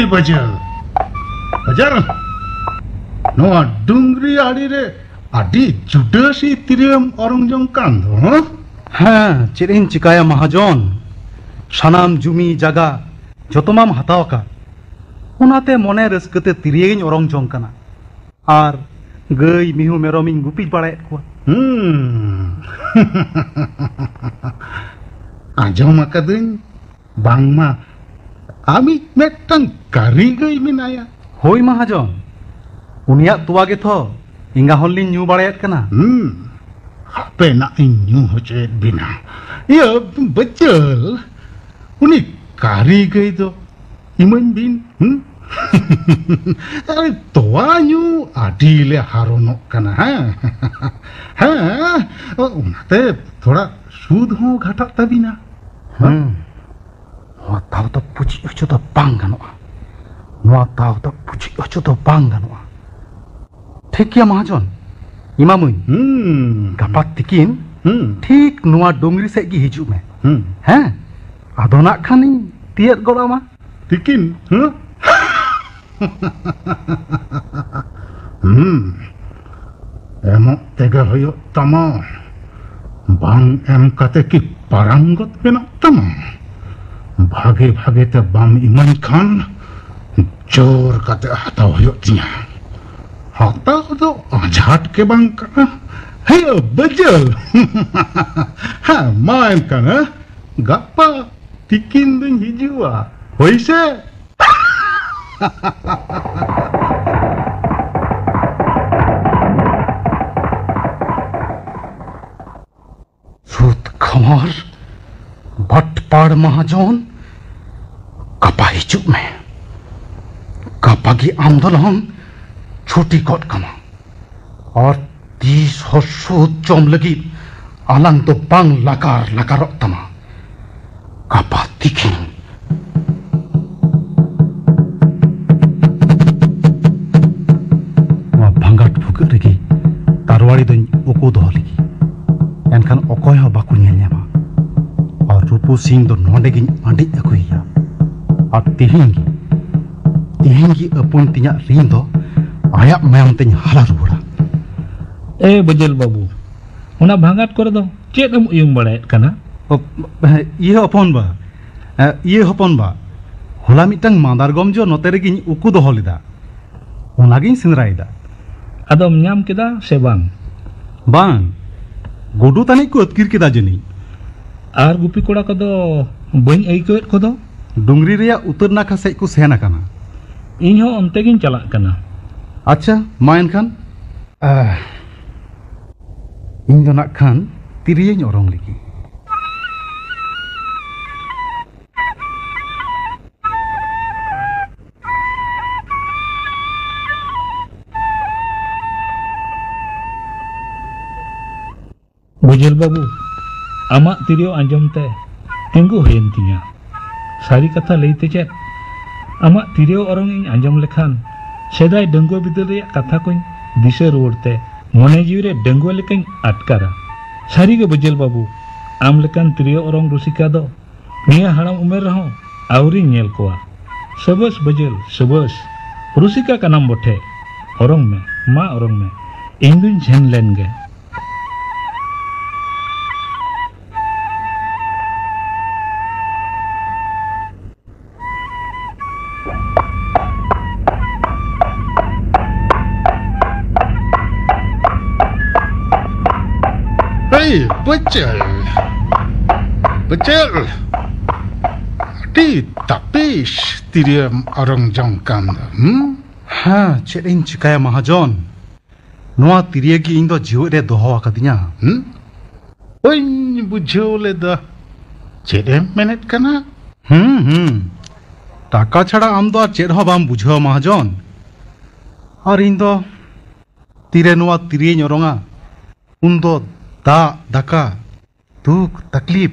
ᱵᱟᱡᱟᱨ, ᱵᱟᱡᱟᱨ, ᱱᱚᱣᱟ ᱰᱩᱝᱨᱤ ᱟᱲᱮ ᱨᱮ ᱟᱹᱰᱤ ᱡᱩᱰᱟᱹᱥᱤ ᱛᱤᱨᱭᱟᱹᱢ ᱚᱨᱚᱝ ᱡᱚᱝ ᱠᱟᱱ ᱫᱚ, ᱦᱮᱸ? ᱦᱮᱸ, ᱪᱮᱫ ᱤᱧ ᱪᱤᱠᱟᱹᱭᱟ ᱢᱟᱦᱟᱡᱚᱱ? ᱥᱟᱱᱟᱢ ᱡᱩᱢᱤ ᱡᱟᱜᱟ ᱡᱚᱛᱚ ᱢᱟᱢ ᱦᱟᱛᱟᱣ ᱟᱠᱟᱫ, ᱚᱱᱟᱛᱮ ᱢᱚᱱᱮ ᱨᱟᱹᱥᱠᱟᱹ ᱛᱮ ᱛᱤᱨᱭᱟᱹᱜᱤᱧ ᱚᱨᱚᱝ ᱡᱚᱝ ᱠᱟᱱᱟ᱾ ᱟᱨ ᱜᱟᱹᱭ ᱢᱤᱦᱩ ᱢᱮᱨᱚᱢᱤᱧ ᱜᱩᱯᱤ ᱵᱟᱲᱟᱭᱮᱫ ᱠᱚᱣᱟ᱾ ᱦᱩᱸ᱾ ᱟᱸᱡᱚᱢ ᱟᱠᱟᱫᱟᱹᱧ ᱵᱟᱝᱢᱟ ᱟᱢᱤᱡ ᱢᱤᱫᱴᱟᱝ ᱠᱟᱹᱨᱤ ᱜᱟᱹᱭ ᱢᱮᱱᱟᱭᱟ᱾ ᱦᱳᱭ ᱢᱟᱦᱟᱡᱚᱱ, ᱩᱱᱤᱭᱟᱜ ᱛᱚᱣᱟ ᱜᱮᱛᱚ ᱮᱸᱜᱟ ᱦᱚᱲ ᱞᱤᱧ ᱧᱩ ᱵᱟᱲᱟᱭᱮᱫ ᱠᱟᱱᱟ᱾ ᱦᱩᱸ, ᱦᱟᱯᱮ ᱱᱟᱜ ᱤᱧ ᱧᱩ ᱦᱚᱪᱚᱭᱮᱫ ᱵᱤᱱᱟ᱾ ᱤᱭᱟᱹ, ᱵᱟᱹᱪᱟᱹᱞ, ᱩᱱᱤ ᱠᱟᱹᱨᱤ ᱜᱟᱹᱭ ᱫᱚ ᱤᱢᱟᱹᱧ ᱵᱤᱱ, ᱦᱩᱸ? ᱟᱨ ᱛᱚᱣᱟ ᱧᱩ ᱟᱹᱰᱤ ᱞᱮ ᱦᱟᱨᱚᱱᱚᱜ ᱠᱟᱱᱟ, ᱦᱮᱸ? ᱦᱮᱸ, ᱚᱱᱟᱛᱮ ᱛᱷᱚᱲᱟ ᱥᱩᱫ ᱦᱚᱸ ᱜᱷᱟᱴᱟᱜ ᱛᱟᱹᱵᱤᱱᱟ᱾ ᱦᱩᱸ᱾ ᱱᱚᱣᱟ ᱫᱟᱣ ᱫᱚ ᱯᱩᱪᱤᱡ ᱦᱚᱪᱚ ᱫᱚ ᱵᱟᱝ ᱜᱟᱱᱚᱜᱼᱟ᱾ ᱱᱚᱣᱟ ᱫᱟᱣ ᱫᱚ ᱯᱩᱪᱤᱡ ᱦᱚᱪᱚ ᱫᱚ ᱵᱟᱝ ᱜᱟᱱᱚᱜᱼᱟ᱾ ᱴᱷᱤᱠ ᱜᱮᱭᱟ ᱢᱟᱦᱟᱡᱚᱱ, ᱮᱢᱟᱢᱟᱹᱧ᱾ ᱦᱩᱸ᱾ ᱜᱟᱯᱟ ᱛᱤᱠᱤᱱ ᱦᱩᱸ᱾ ᱴᱷᱤᱠ ᱱᱚᱣᱟ ᱰᱩᱝᱨᱤ ᱥᱮᱫ ᱜᱮ ᱦᱤᱡᱩᱜ ᱢᱮ᱾ ᱦᱩᱸ᱾ ᱦᱮᱸ, ᱟᱫᱚ ᱱᱟᱜ ᱠᱷᱟᱱᱤᱧ ᱛᱤᱭᱟᱹᱜ ᱜᱚᱫ ᱟᱢᱟ᱾ ᱛᱤᱠᱤᱱ, ᱦᱮᱸ? ᱦᱩᱸ᱾ ᱮᱢᱚᱜ ᱛᱮᱜᱮ ᱦᱩᱭᱩᱜ ᱛᱟᱢᱟ᱾ ᱵᱟᱝ ᱮᱢ ᱠᱟᱛᱮ ᱠᱤ ᱯᱟᱨᱟᱢ ᱜᱚᱫ ᱢᱮᱱᱟᱜ ᱛᱟᱢᱟ? ᱵᱷᱟᱜᱮ ᱵᱷᱟᱜᱮ ᱛᱮ ᱵᱟᱢ ᱤᱢᱟᱹᱧ ᱠᱷᱟᱱ ᱡᱳᱨ ᱠᱟᱛᱮ ᱦᱟᱛᱟᱣ ᱦᱩᱭᱩᱜ ᱛᱤᱧᱟ᱾ ᱦᱟᱛᱟᱣ ᱫᱚ ᱟᱡᱷᱟᱴ ᱜᱮ ᱵᱟᱝ ᱠᱟᱱᱟ᱾ ᱦᱮᱸ, ᱵᱟᱹᱡᱟᱹᱞ᱾ ᱦᱮᱸ, ᱢᱟ ᱮᱱᱠᱷᱟᱱ, ᱦᱮᱸ? ᱜᱟᱯᱟ ᱛᱤᱠᱤᱱ ᱫᱚᱧ ᱦᱤᱡᱩᱜᱼᱟ᱾ ᱦᱳᱭ ᱥᱮ? ᱥᱩᱫ ᱠᱷᱟᱢᱟᱨ, ᱵᱟᱴᱯᱟᱲ ᱢᱟᱦᱟᱡᱚᱱ, ᱜᱟᱯᱟ ᱦᱤᱡᱩᱜ ᱢᱮ᱾ ᱜᱟᱯᱟ ᱜᱮ ᱟᱢ ᱫᱚᱞᱟᱝ ᱪᱷᱩᱴᱤ ᱜᱚᱫ ᱠᱟᱢᱟ᱾ ᱟᱨ ᱛᱤᱥ ᱦᱚᱸ ᱥᱩᱫ ᱡᱚᱢ ᱞᱟᱹᱜᱤᱫ ᱟᱞᱟᱝ ᱫᱚ ᱵᱟᱝ ᱞᱟᱜᱟᱨ ᱞᱟᱜᱟᱨᱚᱜ ᱛᱟᱢᱟ᱾ ᱜᱟᱯᱟ ᱛᱤᱠᱤᱱ᱾ ᱱᱚᱣᱟ ᱵᱷᱟᱸᱜᱟᱴ ᱵᱷᱩᱜᱟᱹᱜ ᱨᱮᱜᱮ ᱛᱟᱨᱣᱟᱲᱤ ᱫᱚᱧ ᱩᱠᱩ ᱫᱚᱦᱚ ᱞᱮᱜᱮ᱾ ᱮᱱᱠᱷᱟᱱ ᱚᱠᱚᱭ ᱦᱚᱸ ᱵᱟᱠᱚ ᱧᱮᱞ ᱧᱟᱢᱟ᱾ ᱟᱨ ᱨᱩᱯᱩ ᱥᱤᱝ ᱫᱚ ᱱᱚᱰᱮ ᱜᱤᱧ ᱟᱹᱰᱤᱡ ᱟᱹᱜᱩᱭᱮᱭᱟ᱾ ᱟᱨ ᱛᱮᱦᱮᱧ ᱜᱮ ᱛᱮᱦᱮᱧ ᱜᱮ ᱟᱹᱯᱩᱧ ᱛᱤᱧᱟᱜ ᱨᱤᱱ ᱫᱚ ᱟᱭᱟᱜ ᱢᱟᱭᱟᱢ ᱛᱮᱧ ᱦᱟᱞᱟ ᱨᱩᱣᱟᱹᱲᱟ᱾ ᱮ ᱵᱟᱹᱡᱟᱹᱞ ᱵᱟᱹᱵᱩ, ᱚᱱᱟ ᱵᱷᱟᱸᱜᱟᱴ ᱠᱚᱨᱮ ᱫᱚ ᱪᱮᱫ ᱮᱢ ᱩᱭᱩᱝ ᱵᱟᱲᱟᱭᱮᱫ ᱠᱟᱱᱟ? ᱚ, ᱤᱭᱟᱹ ᱦᱚᱯᱚᱱ ᱵᱟ, ᱮ, ᱤᱭᱟᱹ ᱦᱚᱯᱚᱱ ᱵᱟ, ᱦᱚᱞᱟ ᱢᱤᱫᱴᱟᱝ ᱢᱟᱸᱫᱟᱨᱜᱚᱢ ᱡᱚ ᱱᱚᱛᱮ ᱨᱮᱜᱮᱧ ᱩᱠᱩ ᱫᱚᱦᱚ ᱞᱮᱫᱟ, ᱚᱱᱟᱜᱤᱧ ᱥᱮᱸᱫᱽᱨᱟᱭᱮᱫᱟ᱾ ᱟᱫᱚᱢ ᱧᱟᱢ ᱠᱮᱫᱟ ᱥᱮ ᱵᱟᱝ? ᱵᱟᱝ, ᱜᱩᱰᱩ ᱛᱟᱹᱱᱤᱡ ᱠᱚ ᱟᱹᱛᱠᱤᱨ ᱠᱮᱫᱟ ᱡᱟᱹᱱᱤᱡ᱾ ᱟᱨ ᱜᱩᱯᱤ ᱠᱚᱲᱟ ᱠᱚᱫᱚ ᱵᱟᱹᱧ ᱟᱹᱭᱠᱟᱹᱣᱮᱫ ᱠᱚᱫᱚ? ᱰᱩᱝᱨᱤ ᱨᱮᱭᱟᱜ ᱩᱛᱟᱹᱨ ᱱᱟᱠᱷᱟ ᱥᱮᱫ ᱠᱚ ᱥᱮᱱ ᱟᱠᱟᱱᱟ᱾ ᱤᱧ ᱦᱚᱸ ᱚᱱᱛᱮ ᱜᱤᱧ ᱪᱟᱞᱟᱜ ᱠᱟᱱᱟ᱾ ᱟᱪᱪᱷᱟ, ᱢᱟ ᱮᱱᱠᱷᱟᱱ᱾ ᱟᱦ, ᱤᱧ ᱫᱚ ᱱᱟᱜ ᱠᱷᱟᱱ ᱛᱤᱨᱭᱟᱹᱧ ᱚᱨᱚᱝ ᱞᱮᱜᱮ᱾ ᱵᱩᱡᱷᱟᱹᱞ ᱵᱟᱹᱵᱩ, ᱟᱢᱟᱜ ᱛᱤᱨᱭᱳ ᱟᱸᱡᱚᱢ ᱛᱮ ᱛᱤᱸᱜᱩ ᱦᱩᱭᱮᱱ ᱛᱤᱧᱟ᱾ ᱥᱟᱹᱨᱤ ᱠᱟᱛᱷᱟ ᱞᱟᱹᱭᱛᱮ ᱪᱮᱫ, ᱟᱢᱟᱜ ᱛᱤᱨᱭᱳ ᱚᱨᱚᱝ ᱤᱧ ᱟᱸᱡᱚᱢ ᱞᱮᱠᱷᱟᱱ ᱥᱮᱫᱟᱭ ᱰᱟᱺᱜᱩᱣᱟᱹ ᱵᱤᱫᱟᱹᱞ ᱨᱮᱭᱟᱜ ᱠᱟᱛᱷᱟ ᱠᱚᱧ ᱫᱤᱥᱟᱹ ᱨᱩᱣᱟᱹᱲ ᱛᱮ ᱢᱚᱱᱮ ᱡᱤᱣᱤ ᱨᱮ ᱰᱟᱺᱜᱩᱣᱟᱹ ᱞᱮᱠᱟᱧ ᱟᱴᱠᱟᱨᱟ᱾ ᱥᱟᱹᱨᱤ ᱜᱮ ᱵᱩᱡᱷᱟᱹᱞ ᱵᱟᱹᱵᱩ, ᱟᱢ ᱞᱮᱠᱟᱱ ᱛᱤᱨᱭᱳ ᱚᱨᱚᱝ ᱨᱩᱥᱤᱠᱟ ᱫᱚ ᱱᱤᱭᱟᱹ ᱦᱟᱲᱟᱢ ᱩᱢᱮᱨ ᱨᱮᱦᱚᱸ ᱟᱹᱣᱨᱤᱧ ᱧᱮᱞ ᱠᱚᱣᱟ᱾ ᱥᱟᱹᱵᱟᱹᱥ ᱵᱟᱹᱡᱟᱹᱞ, ᱥᱟᱹᱵᱟᱹᱥ᱾ ᱨᱩᱥᱤᱠᱟ ᱠᱟᱱᱟᱢ ᱵᱚᱴᱷᱮ᱾ ᱚᱨᱚᱝ ᱢᱮ, ᱢᱟ ᱚᱨᱚᱝ ᱢᱮ᱾ ᱤᱧ ᱫᱩᱧ ᱡᱷᱮᱱ ᱞᱮᱱ ᱜᱮ᱾ ᱮᱭ, ᱵᱟᱹᱪᱟᱹᱞ! ᱵᱟᱹᱪᱟᱹᱞ! ᱟᱹᱰᱤ ᱛᱟᱹᱯᱤᱥ ᱛᱤᱨᱭᱳᱢ ᱚᱨᱚᱝ ᱡᱚᱝ ᱠᱟᱱ ᱫᱚ, ᱦᱩᱸ? ᱦᱮᱸ, ᱪᱮᱫ ᱤᱧ ᱪᱤᱠᱟᱹᱭᱟ ᱢᱟᱦᱟᱡᱚᱱ? ᱱᱚᱣᱟ ᱛᱤᱨᱭᱳ ᱜᱮ ᱤᱧ ᱫᱚ ᱡᱤᱣᱮᱫ ᱮ ᱫᱚᱦᱚ ᱟᱠᱟᱫᱤᱧᱟ᱾ ᱦᱩᱸ? ᱵᱟᱹᱧ ᱵᱩᱡᱷᱟᱹᱣ ᱞᱮᱫᱟ᱾ ᱪᱮᱫ ᱮᱢ ᱢᱮᱱᱮᱫ ᱠᱟᱱᱟ? ᱦᱩᱸ, ᱦᱩᱸ᱾ ᱴᱟᱠᱟ ᱪᱷᱟᱲᱟ ᱟᱢ ᱫᱚ ᱟᱨ ᱪᱮᱫ ᱦᱚᱸ ᱵᱟᱢ ᱵᱩᱡᱷᱟᱹᱣᱟ ᱢᱟᱦᱟᱡᱚᱱ᱾ ᱟᱨ ᱤᱧ ᱫᱚ ᱛᱤᱨᱮ ᱱᱚᱣᱟ ᱛᱤᱨᱭᱳᱧ ᱚᱨᱚᱝᱟ, ᱩᱱ ᱫᱚ ᱫᱟᱜ, ᱫᱟᱠᱟ, ᱫᱩᱠ, ᱛᱟᱠᱞᱤᱯ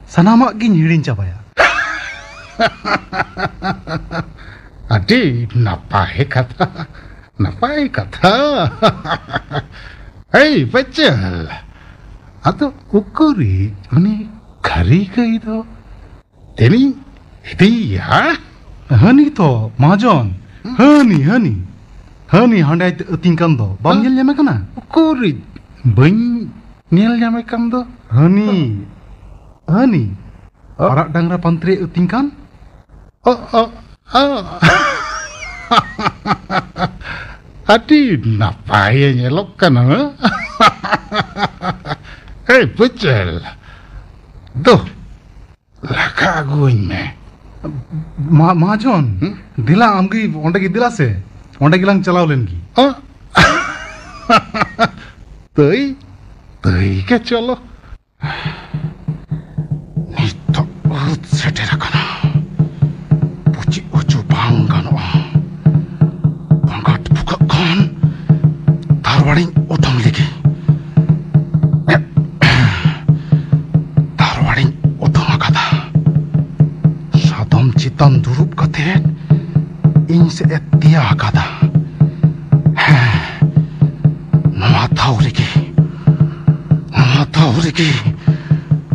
ᱥᱟᱱᱟᱢᱟᱜ ᱜᱤᱧ ᱦᱤᱲᱤᱧ ᱪᱟᱵᱟᱭᱟ᱾ ᱟᱹᱰᱤ ᱱᱟᱯᱟᱭ ᱠᱟᱛᱷᱟ, ᱱᱟᱯᱟᱭ ᱠᱟᱛᱷᱟ᱾ ᱮᱭ ᱵᱟᱪᱟᱞ, ᱟᱫᱚ ᱩᱠᱩᱨᱤᱡ ᱩᱱᱤ ᱠᱷᱟᱹᱨᱤ ᱜᱟᱹᱭ ᱫᱚ? ᱫᱮᱱᱤᱧ ᱤᱫᱤᱭᱮᱭᱟ᱾ ᱦᱟᱹᱱᱤ ᱛᱚ, ᱢᱟᱦᱟᱡᱚᱱ᱾ ᱦᱟᱹᱱᱤ, ᱦᱟᱹᱱᱤ᱾ ᱦᱟᱹᱱᱤ ᱦᱟᱸᱰᱮ ᱟᱹᱛᱤᱧ ᱠᱟᱱ ᱫᱚ᱾ ᱵᱟᱢ ᱦᱮᱸ? ᱧᱮᱞ ᱧᱟᱢᱮ ᱠᱟᱱᱟ? ᱩᱠᱩᱨᱤᱡ, ᱵᱟᱹᱧ ᱧᱮᱞ ᱧᱟᱢᱮ ᱠᱟᱱ ᱫᱚ᱾ ᱦᱟᱹᱱᱤ, ᱦᱟᱹᱱᱤ᱾ ᱚ᱾ ᱟᱨᱟᱜ ᱰᱟᱝᱨᱟ ᱯᱟᱱᱛᱮ ᱨᱮ ᱟᱹᱛᱤᱧ ᱠᱟᱱ᱾ ᱚ, ᱚ, ᱚ᱾ ᱟᱹᱰᱤ ᱱᱟᱯᱟᱭᱮ ᱧᱮᱞᱚᱜ ᱠᱟᱱᱟ᱾ ᱮᱭ, ᱯᱩᱪᱮᱞ᱾ ᱫᱩ, ᱞᱟᱜᱟ ᱟᱹᱜᱩᱣᱟᱹᱧ ᱢᱮ᱾ ᱢᱟ-, ᱢᱟᱦᱟᱡᱚᱱ, ᱦᱩᱸ? ᱫᱮᱞᱟ ᱟᱢᱜᱮ ᱚᱸᱰᱮ ᱜᱮ ᱫᱮᱞᱟ ᱥᱮ, ᱚᱸᱰᱮ ᱜᱮᱞᱟᱝ ᱪᱟᱞᱟᱣ ᱞᱮᱱ ᱜᱮ᱾ ᱚ? ᱫᱟᱹᱭ, ᱫᱟᱹᱭ ᱜᱮ ᱪᱚᱞᱚ᱾ ᱱᱤᱛᱚᱜ ᱟᱹᱛ ᱥᱮᱴᱮᱨ ᱟᱠᱟᱱᱟ᱾ ᱯᱩᱪᱤ ᱚᱪᱚ ᱵᱟᱝ ᱜᱟᱱᱚᱜᱼᱟ᱾ ᱯᱟᱸᱜᱟᱴ ᱯᱷᱩᱠᱟᱹᱜ ᱠᱷᱟᱱ ᱫᱟᱨᱣᱟᱲᱤᱧ ᱚᱴᱟᱝ ᱞᱮᱜᱮ᱾ ᱫᱟᱨᱣᱟᱲᱤᱧ ᱚᱴᱟᱝ ᱟᱠᱟᱫᱟ᱾ ᱥᱟᱫᱚᱢ ᱪᱮᱛᱟᱱ ᱫᱩᱲᱩᱵ ᱠᱟᱛᱮ ᱤᱧ ᱥᱮᱫ ᱮ ᱛᱮᱭᱟ ᱟᱠᱟᱫᱟ᱾ ᱦᱮᱸ, ᱱᱚᱣᱟ ᱫᱷᱟᱣ ᱨᱮᱜᱮ, ᱱᱚᱣᱟ ᱫᱷᱟᱣ ᱨᱮᱜᱮ,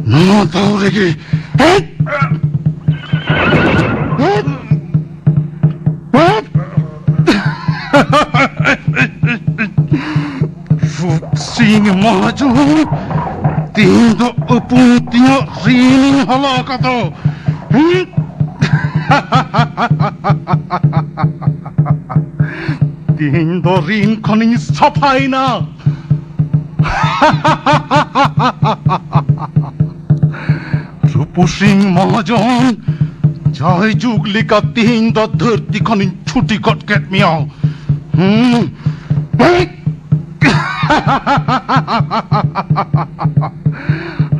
ᱱᱚᱣᱟ ᱫᱷᱟᱣ ᱨᱮᱜᱮ᱾ ᱦᱮᱸ? ᱦᱮᱸ? ᱦᱮᱸ? ᱨᱩᱯ ᱥᱤᱝ ᱢᱟᱦᱟᱡᱚᱱ, ᱛᱤᱦᱤᱧ ᱫᱚ ᱟᱹᱯᱩᱱ ᱛᱤᱧᱟᱹᱜ ᱨᱤᱱᱤᱧ ᱦᱟᱞᱟ ᱟᱠᱟᱫᱟ᱾ ᱦᱩᱸ? ᱛᱤᱦᱤᱧ ᱫᱚ ᱨᱤᱱ ᱠᱷᱚᱱᱤᱧ ᱥᱟᱯᱷᱟᱭᱮᱱᱟ᱾ ᱨᱩᱯᱩ ᱥᱤᱝ ᱢᱚᱦᱟᱡᱚᱱ, ᱡᱟᱭ ᱡᱩᱜᱽ ᱞᱮᱠᱟ ᱛᱤᱦᱤᱧ ᱫᱚ ᱫᱷᱟᱹᱨᱛᱤ ᱠᱷᱚᱱᱤᱧ ᱪᱷᱩᱴᱤ ᱜᱚᱫ ᱠᱮᱫ ᱢᱮᱭᱟ᱾ ᱦᱩᱸ᱾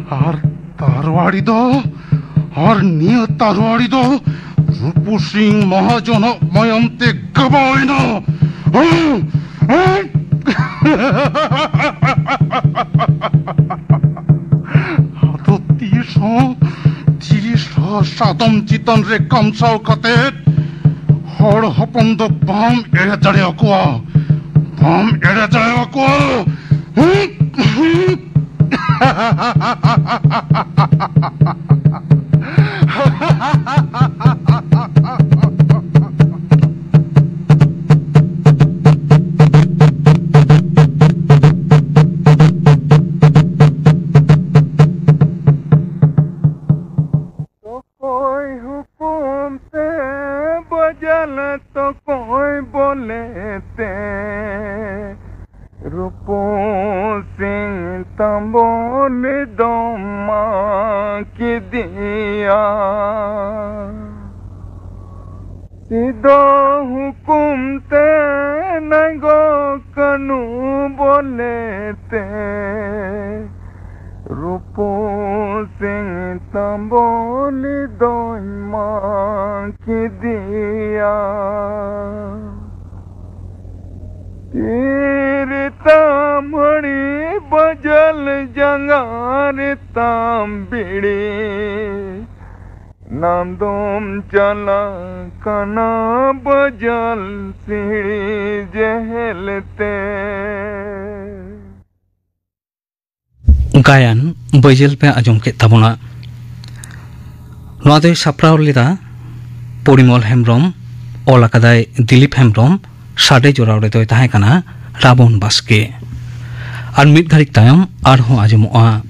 ᱟᱨ ᱛᱟᱨᱣᱟᱲᱤ ᱫᱚ, ᱟᱨ ᱱᱤᱭᱟᱹ ᱛᱟᱨᱣᱟᱲᱤ ᱫᱚ ᱨᱩᱯᱩ ᱥᱤᱝ ᱢᱚᱦᱟᱡᱚᱱᱟᱜ ᱢᱟᱭᱟᱢ ᱛᱮ ᱜᱟᱵᱟᱣ ᱮᱱᱟ᱾ ᱦᱩᱸ᱾ ᱟᱫᱚ ᱛᱤᱥ ᱦᱚᱸ, ᱛᱤᱥ ᱦᱚᱸ ᱥᱟᱫᱚᱢ ᱪᱮᱛᱟᱱ ᱨᱮ ᱠᱟᱢᱥᱟᱣ ᱠᱟᱛᱮ ᱦᱚᱲ ᱦᱚᱯᱚᱱ ᱫᱚ ᱵᱟᱢ ᱮᱲᱮ ᱫᱟᱲᱮᱭᱟᱠᱚᱣᱟ, ᱵᱟᱢ ᱮᱲᱮ ᱫᱟᱲᱮᱭᱟᱠᱚᱣᱟ᱾ ᱦᱩᱸ, ᱦᱩᱸ᱾ ᱛᱚᱠᱚᱭ ᱵᱚᱞᱮ ᱛᱮ ᱨᱩᱯᱚᱥᱤ ᱛᱟᱢᱵᱚᱞ ᱫᱚᱢ ᱢᱟᱜ ᱠᱮᱫᱮᱭᱟ᱾ ᱥᱤᱫᱚ ᱦᱩᱠᱩᱢ ᱛᱮ ᱱᱟᱭᱜᱚ ᱠᱟᱹᱱᱩ ᱵᱚᱞᱮ ᱛᱮ ᱨᱩᱯᱚᱥᱤ ᱛᱟᱢᱵᱚᱞ ᱫᱚᱧ ᱢᱟᱜ ᱠᱮᱫᱮᱭᱟ᱾ ᱛᱤ ᱨᱮ ᱛᱟᱢ ᱦᱟᱹᱲᱤ ᱵᱟᱡᱟᱞ, ᱡᱟᱸᱜᱟ ᱨᱮ ᱛᱟᱢ ᱵᱤᱲᱤ, ᱱᱟᱢ ᱫᱚᱢ ᱪᱟᱞᱟᱜ ᱠᱟᱱᱟ ᱵᱟᱡᱟᱞ ᱥᱤᱲᱤ ᱡᱮᱦᱮᱞ ᱛᱮ᱾ ᱜᱟᱭᱟᱱ ᱵᱟᱹᱭᱡᱟᱹᱞ ᱯᱮ ᱟᱸᱡᱚᱢ ᱠᱮᱫ ᱛᱟᱵᱚᱱᱟ᱾ ᱱᱚᱣᱟ ᱫᱚᱭ ᱥᱟᱯᱲᱟᱣ ᱞᱮᱫᱟ ᱯᱚᱨᱤᱢᱚᱞ ᱦᱮᱢᱵᱨᱚᱢ, ᱚᱞ ᱟᱠᱟᱫᱟᱭ ᱫᱤᱞᱤᱯ ᱦᱮᱢᱵᱨᱚᱢ, ᱥᱟᱰᱮ ᱡᱚᱲᱟᱣ ᱨᱮᱫᱚᱭ ᱛᱟᱦᱮᱸ ᱠᱟᱱᱟ ᱨᱟᱵᱚᱱ ᱵᱟᱥᱠᱮ᱾ ᱟᱨ ᱢᱤᱫ ᱜᱷᱟᱹᱲᱤᱡ ᱛᱟᱭᱚᱢ ᱟᱨᱦᱚᱸ ᱟᱸᱡᱚᱢᱚᱜᱼᱟ